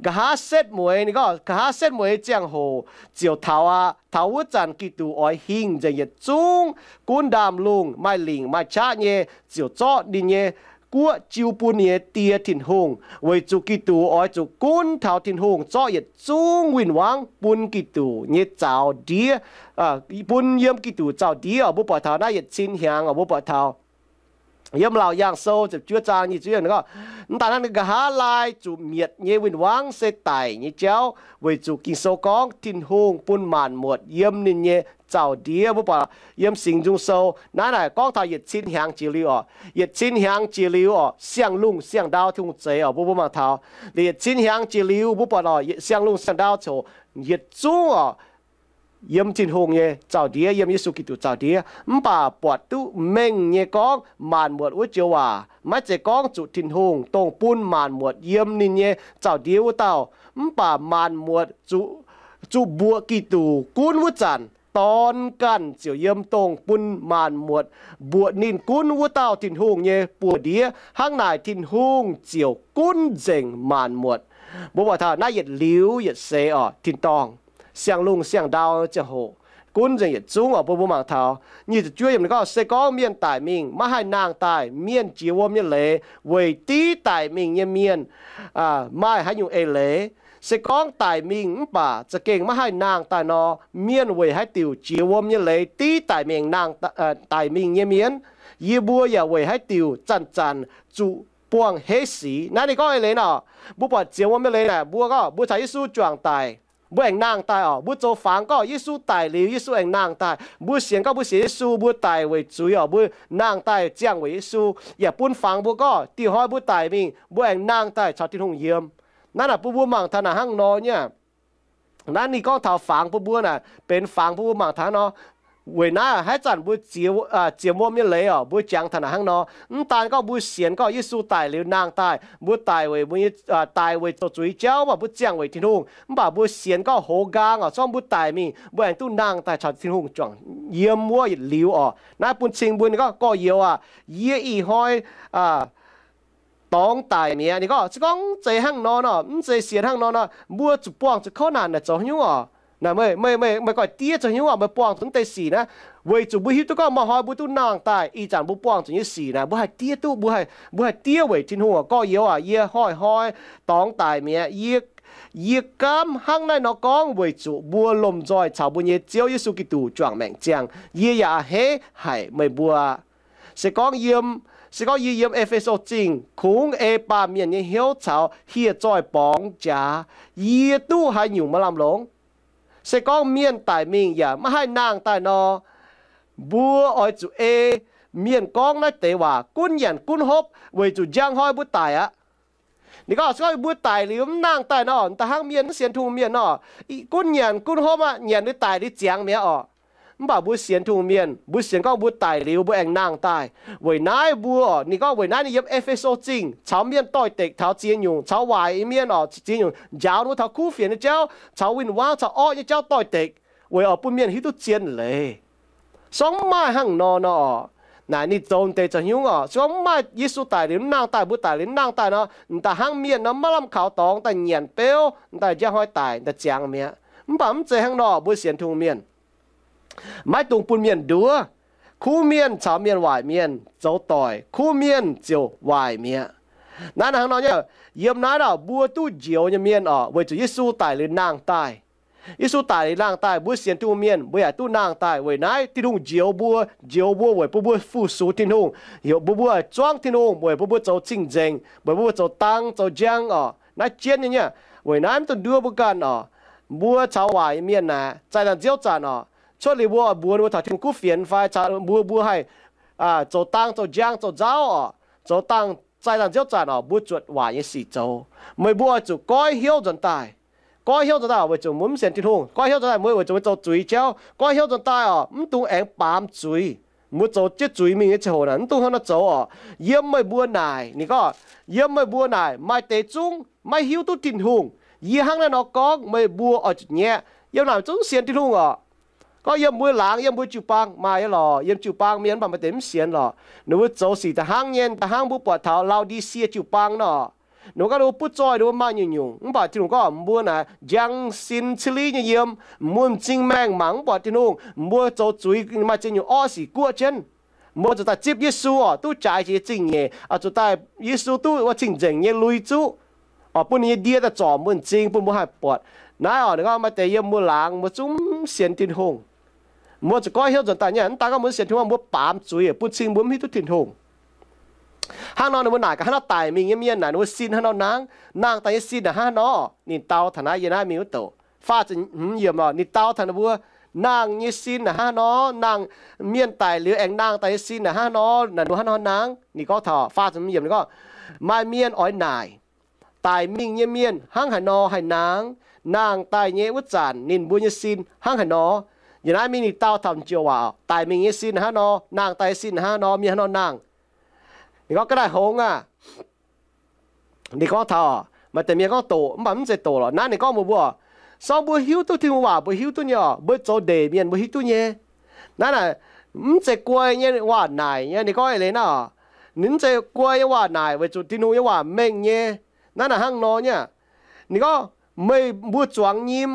Nqa'haav setv mueiz, ninh gorngv nqa'haav setv mueiz ziangh hoc ziouc taux aqv. Taux wuov zanc Giduc oix hingh nzengc yietc zungv gunv ndaamv-lungh maaih lingc maaih qaqv nyei, ziouc zorqv ninh nyei guoqv jiu bun ninh nyei Die Tin-Hungh, weic zuqc Giduc oix zuqc gunv taux Tin-Hungh zorqv yietc zungv win-wangv bun Giduc nyei zaux ndiev, bun yiem Giduc zaux ndiev oc. Mbuo buatc taux naaiv yietc cin hnyangx oc, mbuo buatc taux yiem Laauc Yaangh Sou ziepc juov zaang nyic ziepc gorngv, mv daaih hnangv, nqa'haav laai zuqc mietc nyei win-wangv se daic nyei jauv, weic zuqc Ging-Sou gorngv Tin-Hungh bun maanc muotc yiem ninh nyei zaux ndiev. Mbuo buatc yiem Singx Nzung Sou naaiv naaic gorngv taux yietc cin hnyangx jiex liuz oc, yietc cin hnyangx jiex liuz oc, siang-lungh siang-ndau Tin-Hungh zeix oc, mbuo mbuo mangc taux. Liuz yietc cin hnyangx jiex liuz mbuo buatc oc, siang-lungh siang-ndau ziouc yietc zungv oc, yiem Tin-Hungh nyei zaux ndiev, yiem Yesu Giduc zaux ndiev. Mv baac buatc duqv mengh nyei gorngv maanc muotc wuov joux waac maiv zeiz gorngv zuqc Tin-Hungh dongh bun maanc muotc yiem ninh nyei zaux ndiev wuov dauh. Mv baac maanc muotc zuqc, zuqc mbuoqc Giduc gunv wuov zanc, dorn ganh ziouc yiem dongh bun maanc muotc, mbuoqc ninh gunv wuov dauh Tin-Hungh nyei buoz-ndiev. Hnangv naaic Tin-Hungh ziouc gunv nzengc maanc muotc. Mbuo buatc taux naaiv yietc liuz yietc seix oc, tin-dorngh, siang-lungh siang-ndau ziangh hoc, gunv nzengc yietc zungv oc. Mbuo mbuo mangc taux nyic ziepc juov yiemc ninh gorngv, se gorngv mienh daic mingh maiv haih nangh daaih, mienh jiex wuom nyei leiz weic div daic mingh nyei mienh maaih haaix nyungc eix leiz? Se gorngv daic mingh mv baac za'gengh maiv haih nangh daaih nor, mienh weic haaix diuc jiex wuom nyei leiz div daic mingh nangh, daic mingh nyei mienh? Yie mbuo yaac weic haaix diuc zanc-zanc zuqc buangh heiv sic? Naaiv ninh gorngv eix leiz nor, mbuo buatc jiex wuom nyei leiz naaic, mbuo gorngv mbuo caux Yesu juangc daic, mbuo aengx nangh daaih oc. Mbuo zoux fangx gorngv Yesu daic liuz, Yesu aengx nangh daaih. Mbuo sienx gorngv mbuo sienx Yesu, mbuo daic weic zuiz oc, mbuo nangh daaih ziangh weic Yesu, yaac bun fangx mbuo gorngv diuh hnoi mbuo daic mingh, mbuo aengx nangh daaih caux Tin-Hungh yiem. Naaiv naaic bun mbuo mangc taux naaic hnangv nor nyei. Naaiv ninh gorngv taux fangx bun mbuo naaic, benx fangx bun mbuo mangc taux hnangv nor. Weic naaiv haaix zanc mbuo jiex wuom nyei leiz oc, mbuo jangx taux naaic hnangv nor. Mv daan gorngv mbuo sienx gorngv Yesu daic liuz nangh daaih, mbuo daic weic, daic weic zoux zuiz jauv, mv baac mbuo ziangh weic Tin-Hungh. Mv baac mbuo sienx gorngv hoz nqaang oc, zorngv mbuo daic mingh, mbuo aengx duqv nangh daaih caux Tin-Hungh juangc yiem wuov yietc liuz oc. Naaiv bun cing mbuo ninh gorngv, gorx-youz aac, yie ih hnoi dorngx daic mi'aqv. Ninh gorngv, se gorngv mv zeiz hnangv nor nor, mv zeiz sienx hnangv nor nor, mbuo zuqc buangh zuqc kouv naanc naaic zoux haaix nyungc oc? Naaic meih, meih, meih, meih goiv diev zoux haaix nyungc oc? Meih buangh zuqc mv deix sic naaiv, weic zuqc mbuo hiuv duqv gorngv maaih hnoi mbuo duqv nangh daaih. Ih zanc mbuo buangh zuqc nyei sic naaic, mbuo haih diev duqv, mbuo haih, mbuo haih diev weic Tin-Hungh oc. Gorx-youz aac, yie hnoi-hnoi dorngx daic mi'aqv. Yie, yie gaamv hnangv naaiv nor gorngv weic zuqc mbuo lomh nzoih caux mbuo nyei Ziouv Yesu Giduc juangc maengc ziangh. Yie yaac a'hneiv haic meih mbuo. Se gorngv yiem Se gorngv yie yiem E^fe^so Zingh kungx ei baamh mienh nyei hnyouv caux hieh zoih borngz jaax, yie duqv haaix nyungc maaih lamh longc? Se gorngv mienh daic mingh yaac maiv haih nangh daaih nor, mbuo oix zuqc ei mienh gorngv naaiv deix waac gunv nyanc gunv hopv weic zuqc njang hnoi mbuo daic aqv. Ninh gorngv, se gorngv mbuo daic liuz mv nangh daaih nor, da'hnangv mienh mv sienx Tin-Hungh mienh nor, gunv nyanc gunv hopv aqv, nyanc liuz daic liuz ziangx mi'aqv orqc. Mv baac mbuo sienx Tin-Hungh mienh, mbuo sienx gorngv mbuo daic liuz mbuo aengx nangh daaih. Weic naaiv mbuo, ninh gorngv weic naaiv ninh yiem E^fe^so Zingh caux mienh doix-dekc taux ziex nyungc, caux waaic nyei mienh orqc, ziex nyungc njaaux ninh mbuo taux kuv fienx nyei jauv, caux win-wangv caux orqv nyei jauv doix-dekc, weic oix bun mienh hiuv duqv zien leiz. Se gorngv mv maaih hnangv nor nor orqc, naaic ninh zoux deix zoux hnyungv orqc. Se gorngv mv maaih Yesu daic liuz mv nangh daaih, mbuo daic liuz mv nangh daaih nor, da'hnangv mienh nor maiv lamh kaux dorngx daaih nyanc beuv, daaih njang hnoi daic, daaih ziangx mi'aqv. Mv baac mv zeiz hnangv nor, mbuo sienx Tin-Hungh mienh maiv dungx bun mienh nduov. Kuv mienh caux mienh waaic mienh zoux doic, kuv mienh ziouc waaic mi'aqv. Naaiv hnangv nor nyei, yiem naaiv dauh mbuo duqv njoux nyei mienh orqc, weic zuqc Yesu daic liuz nangh daaih. Yesu daic liuz nangh daaih, mbuo sienx Tin-Hungh mienh mbuo yaac duqv nangh daaih. Weic naaiv Tin-Hungh njoux mbuo, njoux mbuo weic bun mbuo fu-sux Tin-Hungh, heuc bun mbuo zuangv Tin-Hungh, weic bun mbuo zoux cing-nzengc, weic bun mbuo zoux dang zoux njang orqc. Naaiv jienv nyei nyei. Weic naaiv mv dungx nduov mbuo ganh orqc. Mbuo caux waaic mienh naaic, zaih dangh nziouv zanc orqc, cuotv liuz mbuo oix mbuox ninh mbuo taux Tin-Hungh kuv fienx fai caux mbuo, mbuo haih zoux dang zoux njang zoux nzauv orqc, zoux dangh, zaih dangh nziouv zanc orqc, mbuo zuotc waaic nyei sic zoux. Meih mbuo oix zuqc goiv hnyouv nzuonx daaih. Goiv hnyouv nzuonx daaih weic zuqc mbuo mv sienx Tin-Hungh. Goiv hnyouv nzuonx daaih mbuo weic zuqc mbuo zoux zuiz jauv. Goiv hnyouv nzuonx daaih orqc, mv dungx aengx baamz zuiz. Mbuo zoux jienv zuiz mingh nyei ziangh hoc naaic mv dungx hnangv nor zoux orqc. Yiem meih mbuo naaic, ninh gorngv, yiem meih mbuo naaic maaih deix zungv maiv hiuv duqv Tin-Hungh. Yie hnangv naaiv nor gorngv, meih mbuo oix zuqc nyaiv. Yiem naaic zungv sienx Tin-Hungh orqc. Gorngv yiem mbuo laangz, yiem mbuo jiu-baang maaih nyei lorqc, yiem jiu-baang mienh mv baac maaih deix mv sienx lorqc. Ninh mbuo zoux sic da'hnangv nyei, da'hnangv mbuo buatc taux Lao^ndi^sie jiu-baang nor. Ninh mbuo gorngv ninh mbuo butv zoih, ninh mbuo maaih nyungc-nyungc, mv baac Tin-Hungh gorngv mbuo naaic njang sin cili nyei yiem, mbuo m'zing maengh mangc mv buatc Tin-Hungh, mbuo zoux zuiz maaih ziex nyungc orqv sic guoqv jienv. Mbuo zuqc daaih zipv Yesu orqc, duqv jaaix jiex zingh nyeic, oix zuqc daaih Yesu duqv wuov cing-nzengc nyei lui zuqv, oix bun ninh nyei ndie daaih zorc mbuo m'zing bun mbuo haih buatc. Naaiv orqc, ninh gorngv maaih deix yiem mbuo laangz mbuo zungv mv sienx Tin-Hungh. Mbuo zuqc goiv hnyouv nzuonx daaih nyei, mv daan gorngv mbuo sienx Tin-Hungh, mbuo baamz zuiz bun cing mbuo mv hiuv duqv Tin-Hungh. Hnangv nor ninh mbuo naaic gaax hnangv nor daic mingh nyei mienh naaic, ninh mbuo sin hnangv nor nangv, nangh daaih nyei sin naaic hnangv nor. Ninh dau taux naaiv, yie naaiv mingh wuov douc faah ziepc hmz yiemc orqc, ninh dau taux ninh mbuo, nangh nyei sin naaic hnangv nor, nangh, mienh daic liuz aengx nangh daaih nyei sin naaic hnangv nor, naaic ninh mbuo hnangv nor nangv. Ninh gorngv taux faah ziepc hmz yiemc, ninh gorngv, maaih mienh oix naaic, daic mingh nyei mienh hnangv haaix nor haih nangv, nangh daaih nyei wuov zanc ninh mbuo nyei sin hnangv haaix nor. Yie naaiv mingh ninh dau taux m'joux waac, daic mingh nyei sin naaic hnangv nor, nangh daaih nyei sin naaic hnangv nor, mienh hnangv nor nangh. Ninh gorngv, ga'naaiv hngongx aah! Ninh gorngv taux, maaih deix mienh gorngv doqc, mv baac mv zeiz doqc lorqc. Naaiv ninh gorngv mbuox mbuo, se gorngv mbuo hiuv duqv Tin-Hungh waac, mbuo hiuv duqv nyei orqc, mbuo zoux ndeic mienh mbuo hiuv duqv nyei. Naaiv naaic, mv zeiz guai nyei waac naaic nyei. Ninh gorngv eix leiz naaiv orqc, ninh mv zeiz guai nyei waac naaic weic zuqc Tin-Hungh nyei waac mengh nyei. Naaiv naaic hnangv nor nyei. Ninh gorngv, meih mbuo zuangx nyim,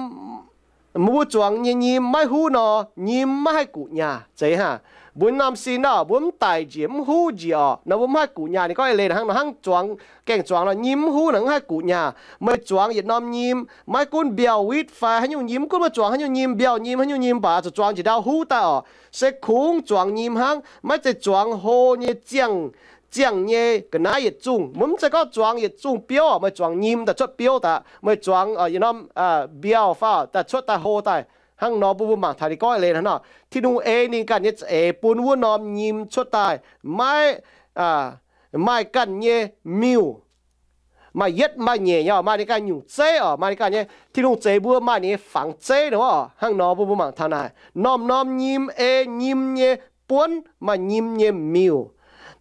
mbuo zuangx nyei nyim maiv huv nor, nyim maiv haih guqc nyaah. Zeiz hnangv mbuo norm sin naaic, mbuo mv daic njiec, mv huv njiec orqc, nor mbuo mv haih guqc nyaah. Ninh gorngv eix leiz hnangv nor, hnangv zuangx, gaengh zuangx nor, nyim mv huv nor mv haih guqc nyaah. Meih zuangx yietc norm nyim, maiv gunv mbiauh witv fai haaix nyungc nyim, mv gunv meih zuangx haaix nyungc nyim, mbiauh nyim, haaix nyungc nyim, mv baac zuqc zuangx njiec ndau huv daaih orqc. Se kungx zuangx nyim hnangv, maiv zeiz zuangx hlo nyei ziangh, ziangh nyei ga'naaiv yietc zungh. Mbuo mv zeiz gorngv zuangx yietc zungh biouv orqc, meih zuangx nyim daaih cuotv biouv daaih, meih zuangx yietc norm mbiauh fai daaih cuotv daaih hlo daaih. Hnangv nor bun mbuo mangc taux ninh gorngv eix leiz hnangv nor, Tin-Hungh ei ninh ganh nyei za'eix bun wuov norm nyim cuotv daaih, maiv, maaih ganh nyei miuc. Maaih yietv maaih nyeic nyei orqc, maaih ninh ganh nyungc zeiv orqc, maaih ninh ganh nyei, Tin-Hungh zeix mbuo maaih ninh nyei fangx zeiv nor orqc. Hnangv nor mbuo mbuo mangc taux naaic, norm-norm nyim ei nyim nyei buonv, maaih nyim nyei miuc.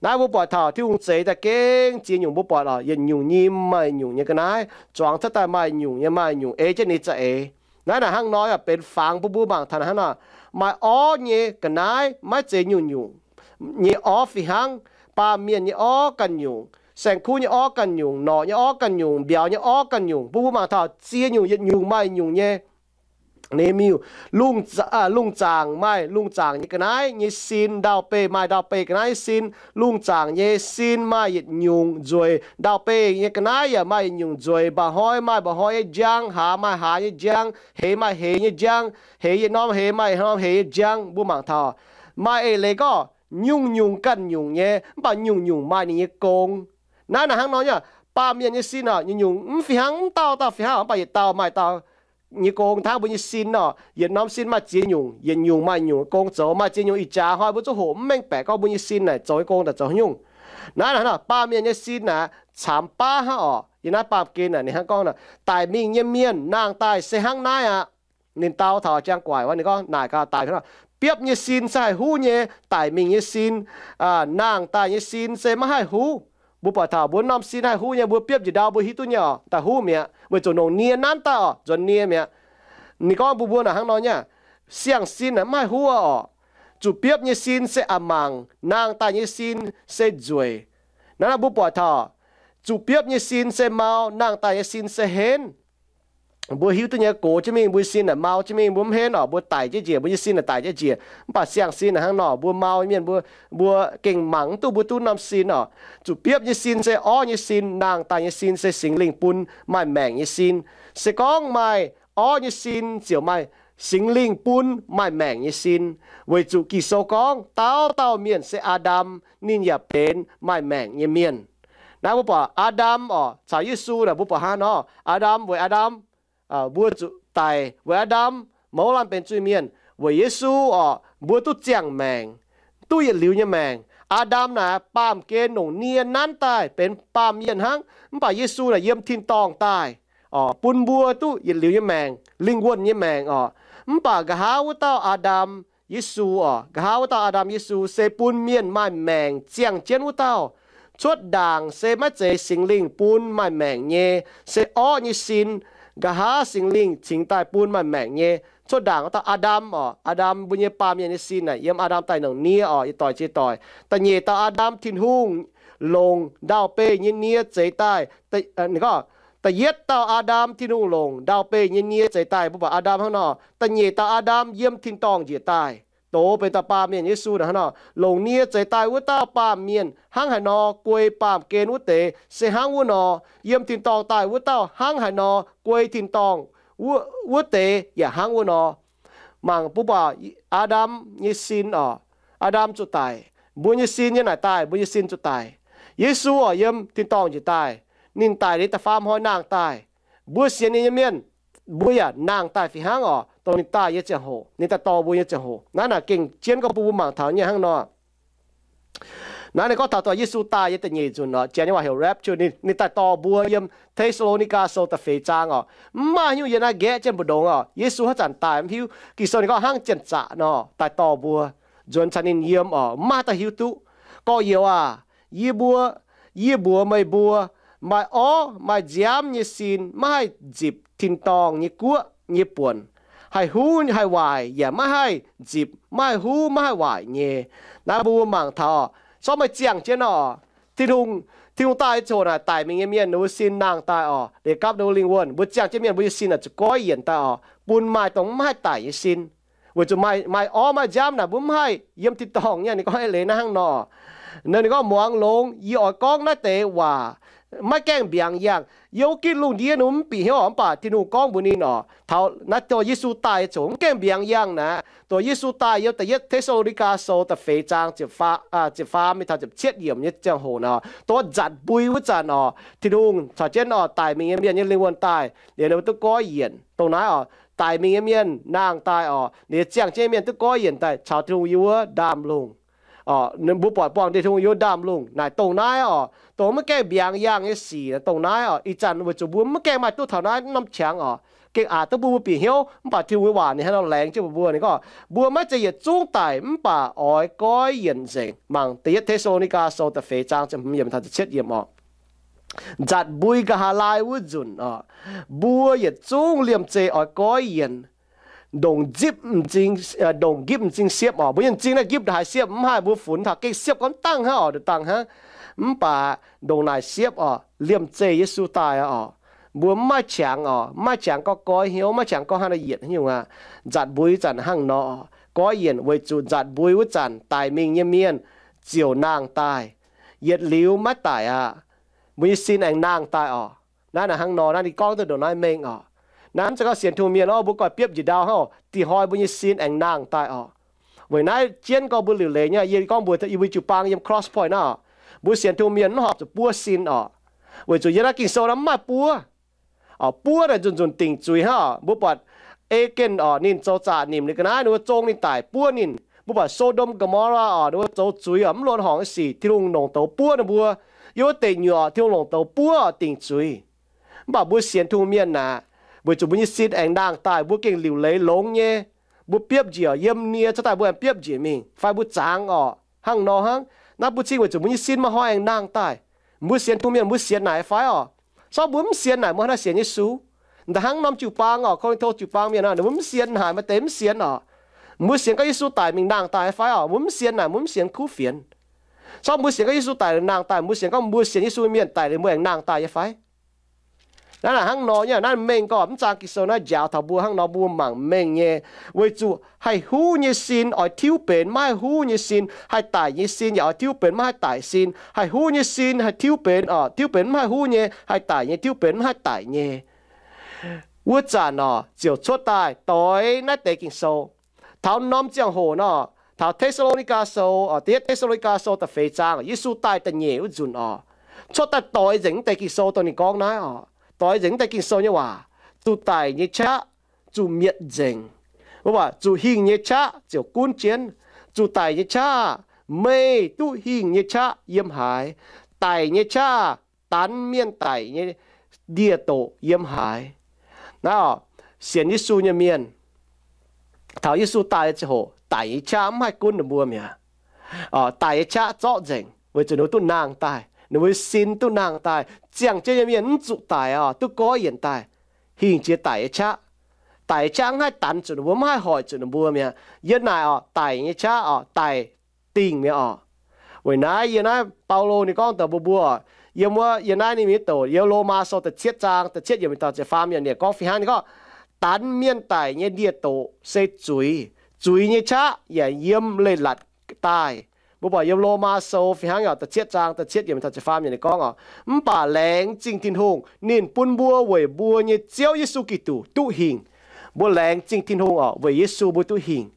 Naaiv mbuo buatc taux Tin-Hungh zeix daaih gengh ziex nyungc mbuo buatc orqc, yietc nyungc nyim maaih nyungc nyei ga'naaiv, zuangx cuotv daaih maaih nyungc nyei, maaih nyungc ei jienv ninh za'eix. Naaiv naaic hnangv nor yaac benx fangx bun mbuo mangc taux hnangv nor, maaih orv nyei ga'naaiv maiv zeiz nyungc-nyungc nyei orv fih hnangv, baamh mienh nyei orv ganh nyungc, saeng-kuv nyei orv ganh nyungc, norqc nyei orv ganh nyungc, mbiauz nyei orv ganh nyungc, bun mbuo mangc taux ziex nyungc yietc nyungc maaih nyungc nyei. Ninh miuc, lungh zaangc maaih lungh zaangc nyei ga'naaiv nyei sin, ndau-beih maaih ndau-beih ga'naaiv nyei sin, lungh zaangc nyei sin maaih yietc nyungc nzueic, ndau-beih nyei ga'naaiv yaac maaih yietc nyungc nzueic, mba'hnoi maaih mba'hnoi nyei njang, hlaax maaih hlaax nyei njang, heix maaih heix nyei njang, heix yietc norm heix maaih yietc norm heix nyei njang. Mbuo mangc taux maaih eix leiz gorngv nyungc-nyungc ganh nyungc nyei, mv baac nyungc-nyungc maaih ninh nyei gong. Naaiv naaic hnangv nor nyei, baamh mienh nyei sin oc, nyungc-nyungc mv fih hnangv, mv dauh dauh fih hnangv, mv baac yietc dauh maaih dauh nyei gong hnangv mbuo nyei sin oc. Yietc norm sin maaih ziex nyungc, yietc nyungc maaih nyungc gong zoux. Maaih ziex nyungc ih jaax hnoi mbuo zuqc hoqc mv mengh baeqc gorngv mbuo nyei sin naaic zoux nyei gong daaih zoux haaix nyungc. Naaiv naaic hnangv nor, baamh mienh nyei sin naaic camx baav hnangv oc. Yiem naaiv baamh gen naaic ninh hnangv gorngv, daic mingh nyei mienh nangh daaih se hnangv naaiv aqv. Ninh dau taux jang guaic wuov, ninh gorngv naaic gaax daic, biopv nyei sin se haih huv nyei, daic mingh nyei sin, nangh daaih nyei sin se maiv haih huv. Mbuo buatc taux mbuo norm sin haih huv nyei, mbuo biopv njiec ndau mbuo hiuv duqv nyei oc, daaih huv mi'aqv, weic zuqc longc nie nanv daaih oc, nzuonx nie mi'aqv. Ninh gorngv mbuox mbuo naaic hnangv nor nyei, siang-sin naaic maiv haih huv oc. Zuqc biopv nyei sin se a'mangc, nangh daaih nyei sin se nzueic. Naaiv naaic mbuo buatc taux zuqc biopv nyei sin se mau, nangh daaih nyei sin se henv. Mbuo hiuv duqv nyei, gox jienv mingh mbuo nyei sin naaic mau jienv mingh, mbuo mv henv oc, mbuo daic jienv njiec, mbuo nyei sin naaic daic jienv njiec. Mv baac siang-sin naaic hnangv nor, mbuo mau mienh mbuo, mbuo gengh mangc mv duqv mbuo duqv norm sin oc. Zuqc biopv nyei sin se orv nyei sin, nangh daaih nyei sin se Singx Lingh bun maaih maengc nyei sin. Se gorngv maaih orv nyei sin ziouc maaih Singx Lingh bun maaih maengc nyei sin. Weic zuqc Ging-Sou gorngv dauh dauh mienh se Aa^ndam, ninh yaac benx maaih maengc nyei mienh. Naaiv mbuo buatc Aa^ndam oc caux Yesu naaic mbuo buatc hnangv nor, Aa^ndam weic Aa^ndam mbuo zuqc daic, weic Aa^ndam mouz laanh benx zuiz-mienh. Weic Yesu oc mbuo duqv ziangh maengc, duqv yietc liuz nyei maengc. Aa^ndam naaic baamh gen longc nie nanv daaih benx baamh mienh hnangv, mv baac Yesu naaic yiem tin-dorngh daaih oc bun mbuo duqv yietc liuz nyei maengc, lingh wuonh nyei maengc oc. Mv baac nqa'haav wuov dauh Aa^ndam, Yesu oc, nqa'haav wuov dauh Aa^ndam, Yesu se bun mienh maaih maengc ziangh jienv wuov dauh. Cuotv ndaangc se maiv zeiz Singx Lingh bun maaih maengc nyei, se orv nyei sin. Nqa'haav Singx Lingh cingx daaih bun maaih maengc nyei. Cuotv ndaangc wuov dauh Aa^ndam oc, Aa^ndam mbuo nyei baamh mienh nyei sin naaic yiem Aa^ndam daaih longc nie oc, yietc doic jiex doic. Da'nyeic dauh Aa^ndam Tin-Hungh longc ndau-beih nyei nie zeix daaih. Da'yietv dauh Aa^ndam Tin-Hungh longc ndau-beih nyei nie zeix daaih, mbuo buatc Aa^ndam hnangv nor. Da'nyeic dauh Aa^ndam yiem tin-dorngh njiec daaih, doz benx dauh baamh mienh, Yesu naaic hnangv nor. Longc nie zeix daaih wuov dauh baamh mienh hnangv haaix nor, guei baamh gen wuov deix se hnangv wuov nor. Yiem tin-dorngh daaih wuov dauh hnangv haaix nor, guei tin-dorngh wuov deix yaac hnangv wuov nor. Mangc mbuo buatc Aa^ndam nyei sin oc, Aa^ndam zuqc daic, mbuo nyei sin nyei naaic daaih, mbuo nyei sin zuqc daic. Yesu oc yiem tin-dorngh njiec daaih, ninh daic liuz da'faam hnoi nangh daaih. Mbuo sienx ninh nyei mienh, mbuo yaac nangh daaih fih hnangv oc, dongh ninh daaih nyei ziangh hoc, ninh daaih dorh mbuo nyei ziangh hoc. Naaiv naaic gengh jienv gorngv bun mbuo mangc taux nyei hnangv nor. Naaiv ninh gorngv taux dongh Yesu daaih nyei da'nyeic nzunc oc, janx nyei waac heuc rapture, ninh, ninh daaih dorh mbuo yiem Te^saa^lo^ni^gaa Sou da'feix zaang oc. Mv maaih haaix nyungc yiem naaiv nqaeqv jienv mbu'ndongx oc. Yesu haaix zanc daaih mv hiuv. Ging-Sou ninh gorngv hnangv janx-zaqc nor daaih dorh mbuo, nzuonx caux ninh yiem oc, mv maaih haaix dauh hiuv duqv. Gorx-youz aac, yie mbuo, yie mbuox meih mbuo, maaih orv maaih nziaamv nyei sin maiv haih nzipc tin-dorngh nyei guoqv nyei buonc. Haih huv haih waaic yaac maiv haih nzipc, maiv haih huv maiv haih waaic nyei. Naaiv mbuo mangc taux, sortv meih ziangh jienv oc, Tin-Hungh, Tin-Hungh daaih nyei ziangh hoc naaic, daic mingh nyei mienh ninh mbuo sin nangh daaih oc, liuz gapv ninh mbuo lingh wuonh. Mbuo ziangh jienv mienh mbuo nyei sin naaic zuqc goiv yienc daaih oc, bun maaih dongh mv haih daic nyei sin. Weic zuqc maaih, maaih orv maaih nziaamv naaic mbuo mv haih yiem tin-dorngh nyei. Ninh gorngv eix leiz naaiv hnangv nor. Ninh gorngv, muangx longx, yie oix gorngv naaiv deix waac, maiv gaengh mbiaangx yangh. Yiem wuov gitv lungh ndiev ninh mbuo mv bieqc hnyouv oc, mv baac Tin-Hungh gorngv mbuox ninh oc, taux naaiv dongh Yesu daaih nyei ziangh hoc mv gaengh mbiaangx yangh naaic. Dongh Yesu daaih yiem da'yietv Te^saa^lo^ni^gaa Sou da'feix zaang ziepc faam mingh taux ziepc cietv yiemc nyei ziangh hoc naaic, dongh wuov nzatc mbui wuov zanc oc, Tin-Hungh caux jienv oc daic mingh nyei mienh nyei lingh wuonh daaih, liuz ninh mbuo duqv goiv yienc. Dongh naaiv oc, daic mingh nyei mienh nangh daaih oc, liuz ziangh jienv nyei mienh duqv goiv yienc daaih caux Tin-Hungh yiem wuov ndaamv-lungh. Mbuo buatc buangh Tin-Hungh yiem wuov ndaamv-lungh naaic, dongh naaiv oc, dongh maiv gaengh mbiaangx yangh nyei sic dongh naaiv oc. Ih zanc weic zuqc mbuo maiv gaengh maaih duqv taux naaiv norm qangx oc, gengh aqc duqv bun mbuo bieqc hnyouv, mv baac Tin-Hungh nyei waac ninh hnangv nor laengz jienv mbuox mbuo. Ninh gorngv, mbuo maiv zeiz yietc zungv daic, mv baac oix goiv yienc nzengc. Mangc da'yietv Te^saa^lo^ni^gaa Sou da'feix zaang ziepc hmz yiemc taux ziepc cietv yiemc oc. Nzatc mbui nqa'haav laai wuov nzunc oc, mbuo yietc zungv liemh zeih oix goiv yienc, ndongc nzipv m'zing, ndongc nqipv m'zing siepv oc. Mbuo nyei m'zing naaiv nqipv haaix siepv mv haih, mbuo funx taux gengh siepv gorngv dangh hnangv oc, dangh hnangv. Mv baac ndongc naaic siepv oc, liemh zeih Yesu daaih aqv oc, mbuo mv maaih qangx oc, mv maaih qangx gorngv goiv hnyouv, mv maaih qangx gorngv hnangv naaiv yietc nyungc aqv. Nzatc mbui wuov zanc hnangv nor, goiv yienc weic zuqc nzatc mbui wuov zanc daic mingh nyei mienh ziouc nangh daaih. Yietc liuz maiv daic aqv, mbuo nyei sin aengx nangh daaih oc. Naaiv naaic hnangv nor, naaiv ninh gorngv duqv ndongc naaiv mengh oc. Naaiv mv zeiz gorngv sienx Tin-Hungh mienh oc, mbuo goiv biopv njiec ndau hnangv oc, dih hnoi mbuo nyei sin aengx nangh daaih oc. Weic naaiv jienv gorngv mbuo liuc leiz nyei, yie gorngv mbuo, yie mbuo jiu-baang yiem Cross Point naaiv, mbuo sienx Tin-Hungh mienh mv horpc zuqc buov sin orqc. Weic zuqc yie naaiv Ging-Sou naaiv mv maaih buov. Orqc, buov naaic nzunc nzunc dingc zuiz hnangv orqc. Mbuo buatc Achan orqc, ninh zoux zaqc nimc ninh ga'naaiv, ninh mbuo zong ninh daic buov ninh. Mbuo buatc So^ndom Gaa^mo^laa orqc, ninh mbuo zoux zuiz orqc, mv longx horngc nyei sic, Tin-Hungh longc douz buov ninh mbuo. Yiem wuov deic nyuoqc Tin-Hungh longc douz buov orqc, dingc zuiz. Mv baac mbuo sienx Tin-Hungh mienh naaic, weic zuqc mbuo nyei sin aengx nangh daaih, mbuo gengh liuc leiz longx nyei. Mbuo biopv njiec yiem nie cuotv daaih mbuo aengx biopv njiec mingh fai mbuo zangx orqc, hnangv nor hnangv. Naaiv bun cing weic zuqc mbuo nyei sin maaih hnoi aengx nangh daaih. Mbuo sienx Tin-Hungh mienh mbuo sienx naaic fai orqc? Sortv mbuo mv sienx naaic mbuo hnangv haaix nor sienx Yesu? Da'hnangv norm jiu-baang orqc, Ko^lin^to jiu-baang mienh aac, ninh mbuo mv sienx naaic, maaih deix mv sienx orqc. Mbuo sienx gorngv Yesu daic mingh nangh daaih fai orqc? Mbuo mv sienx naaic, mbuo mv sienx kuv fienx. Sortv mbuo sienx gorngv Yesu daic nangh daaih, mbuo sienx gorngv mbuo sienx Yesu mienh daic liuz mbuo aengx nangh daaih nyei fai? Naaiv naaic hnangv nor nyei, naaiv mengh gorngv mv zaang Ging-Sou naaiv njaaux taux mbuo hnangv nor mbuo mangc mengh nyei, weic zuqc haih huv nyei sin oix tiuv benx maiv haih huv nyei sin, haih daic nyei sin yaac oix tiuv benx maiv haih daic sin. Haih huv nyei sin haih tiuv benx, tiuv benx mv haih huv nyei, haih daic nyei tiuv benx mv haih daic nyei. Wuov zanc orqc, ziouc cuotv daaih doix naaiv deix Ging-Sou. Taux norm ziangh hoc nor, taux Te^saa^lo^ni^gaa Sou, Da'yietv Te^saa^lo^ni^gaa Sou da'feix zaang, Yesu daaih da'nyeic wuov nzunc orqc, cuotv daaih doix nzengc naaiv deix Ging-Sou dongh ninh gorngv naaiv orqc. Doix nzengc naaiv deix Ging-Sou nyei waac, zuqc daic nyei qaqv zuqc mietc nzengc. Mbuo buatc zuqc hingh nyei qaqv ziouc gunv jienv. Zuqc daic nyei qaqv, meih duqv hingh nyei qaqv yiem haaix? Daic nyei qaqv, danx mienh daic nyei ndie-doqc yiem haaix? Naaiv orqc, sienx Yesu nyei mienh, taux Yesu daaih ziangh hoc, daic nyei qaqv mv haih gunv ninh mbuo mi'aqv. Daic nyei qaqv zorqv nzengc weic zuqc ninh mbuo duqv nangh daaih, ninh mbuo sin duqv nangh daaih. Ziangh jienv nyei mienh mv zuqc daic orqc, duqv goiv yienc daaih, hingh jiex daic nyei qaqv. Daic nyei qaqv mv haih danx zuqc ninh mbuo, mv haih hoic zuqc ninh mbuo mi'aqv. Yiem naaic orqc, daic nyei qaqv orqc, daic dingh mi'aqv orqc. Weic naaiv yiem naaiv Baulo ninh gorngv daaih mbuo mbuo, yiem wuov, yiem naaiv ninh mingh douc yiem Lomaa Sou da'cietv zaang da'cietv yiemc taux ziepc faam yiemc ninh gorngv fih hnangv, ninh gorngv, danx mienh daic nyei ndie-doqc se zuiz. Zuiz nyei qaqv yaac yiem leiz-latc daaih. Mbuo buatc yiem Lomaa Sou fih hnangv yaac da'cietv zaang da'cietv yiemc taux ziepc faam yiemc ninh gorngv orqc, mv baac laengz zingh Tin-Hungh, ninh bun mbuo weic mbuo nyei Ziouv Yesu Giduc duqv hingh. Mbuo laengz zingh Tin-Hungh orqc, weic Yesu mbuo duqv hingh.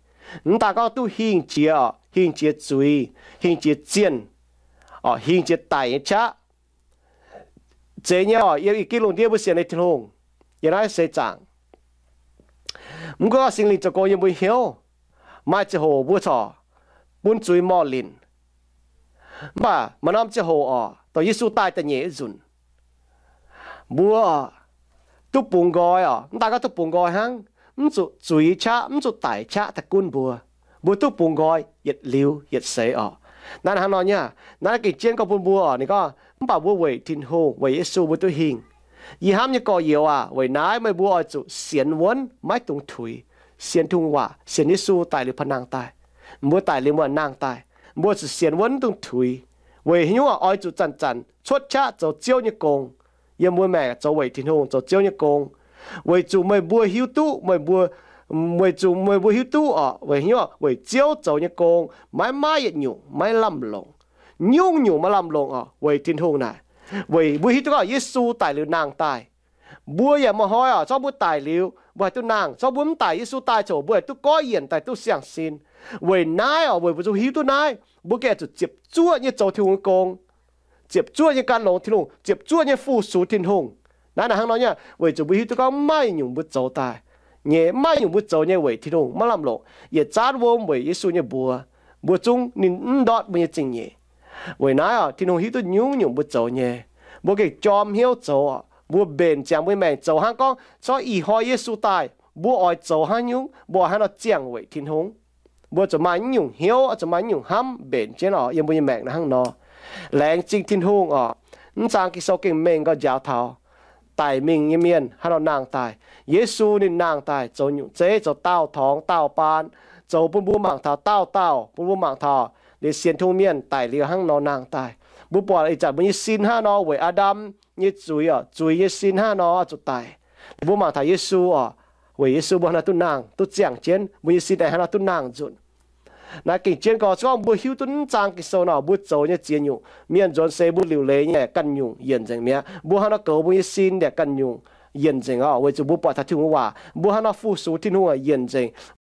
Mv daan gorngv duqv hingh jiex orqc, hingh jiex zuiz, hingh jiex zienh, orqc, hingh jiex daic nyei qaqv. Zeiz nyei orqc, yiem i geh lungh ndiev mbuo sienx nyei Tin-Hungh, yiem naaiv seix zaangc, mv gunv Singx Lingh zoux gong yiem mbuo hnyouv, maaih ziangh hoc mbuo corc bun zuiz morh linc. Mv baac maaih norm ziangh hoc orqc, dongh Yesu daaih da'nyeic nzunc, mbuo duqv bungx nqoi orqc. Mv daan gorngv duqv bungx nqoi hnangv, mv zuqc zuiz qaqv, mv zuqc daic qaqv daaih gunv mbuo. Mbuo duqv bungx nqoi yietc liuz yietc seix orqc. Naaiv hnangv nor nyei, naaiv gengh jienv gorngv bun mbuo orqc, ninh gorngv, mv baac mbuo weic Tin-Hungh, weic Yesu mbuo duqv hingh. Yie hnamv nyei gorx-youz aac, weic naaiv meih mbuo oix zuqc sienx wuonv maiv dungx tuix. Sienx Tin-Hungh waac, sienx Yesu daic liuz pa'nangh daaih. Mbuo daic liuz mbuo nangh daaih, mbuo zuqc sienx wuonv maiv dungx tuix. Weic haaix nyungc? Oix zuqc zanc-zanc cuotv qaqv zoux Ziouv nyei gong. Yiem mbuo maengc zoux weic Tin-Hungh zoux Ziouv nyei gong, weic zuqc meih mbuo hiuv duqv, meih mbuo, weic zuqc meih mbuo hiuv duqv orqc, weic haaix nyungc? Weic Ziouv zoux nyei gong maiv maaih yietc nyungc maiv lamh longc. Nyungc-nyungc maiv lamh longc orqc, weic Tin-Hungh naaic. Weic mbuo hiuv duqv gorngv Yesu daic liuz nangh daaih. Mbuo yaac maaih hnoi orqc, zorqv mbuo daic liuz mbuo haih duqv nangh. Zorqv mbuo mv daic, Yesu daaih ziouc mbuo haih duqv goiv yienc daaih duqv siang-sin. Weic naaiv orqc, weic mbuo zuqc hiuv duqv naaiv, mbuo gengh zuqc ziepc zuoqv nyei zoux Tin-Hungh nyei gong, ziepc zuoqv nyei gan longx Tin-Hungh, ziepc zuoqv nyei fu-sux Tin-Hungh. Naaiv naaic hnangv nor nyei, weic zuqc mbuo hiuv duqv gorngv maaih nyungc mbuo zoux daaih nyei, maaih nyungc mbuo zoux nyei weic Tin-Hungh maiv lamh longc, yietc zanc wuom weic Yesu nyei mbuox, mbuo zungv ninh mv ndortv mbuo nyei zingh nyeic. Weic naaiv orqc, Tin-Hungh hiuv duqv nyungc-nyungc mbuo zoux nyei. Mbuo gengh jorm hnyouv zoux orqc, mbuo mbenc ziangx mbuo nyei maengc zoux hnangv gorngv corc ih hnoi Yesu daaih, mbuo oix zoux haaix nyungc, mbuo oix haaix nor ziangh weic Tin-Hungh. Mbuo zuqc maaih naaiv nyungc hnyouv, zuqc maaih naaiv nyungc hnamv mbenc jienv orqc, yiem mbuo nyei maengc naaiv hnangv nor. Laengz zingh Tin-Hungh orqc, mv zaang Ging-Sou gengh mengh gau njaaux taux daic mingh nyei mienh haaix nor nangh daaih. Yesu ninh nangh daaih zoux nyungc zeiv, zoux daauh torngx daauh baan, zoux bun mbuo mangc taux daauh daauh, bun mbuo mangc taux liuz sienx Tin-Hungh mienh daic liuz hnangv nor nangh daaih. Mbuo buatc ih zanc mbuo nyei sin hnangv nor weic Aa^ndam nyei zuiz orqc, zuiz nyei sin hnangv nor zuqc daic. Mbuo mangc taux Yesu orqc, weic Yesu mbuo haaix nor duqv nangh, duqv ziangh jienv, mbuo nyei sin aengx haaix nor duqv nangh nzunc. Naaiv gengh jienv gorx, se gorngv mbuo hiuv duqv mv zaang Ging-Sou nor, mbuo zoux nyei ziex nyungc mienh nzuonx seix mbuo liuc leiz nyei ganh nyungc yienc nzengc mi'aqv. Mbuo haaix nor goux mbuo nyei sin yaac ganh nyungc yienc nzengc orqc, weic zuqc mbuo buatc taux Tin-Hungh waac, mbuo haaix nor fu-sux Tin-Hungh yienc nzengc.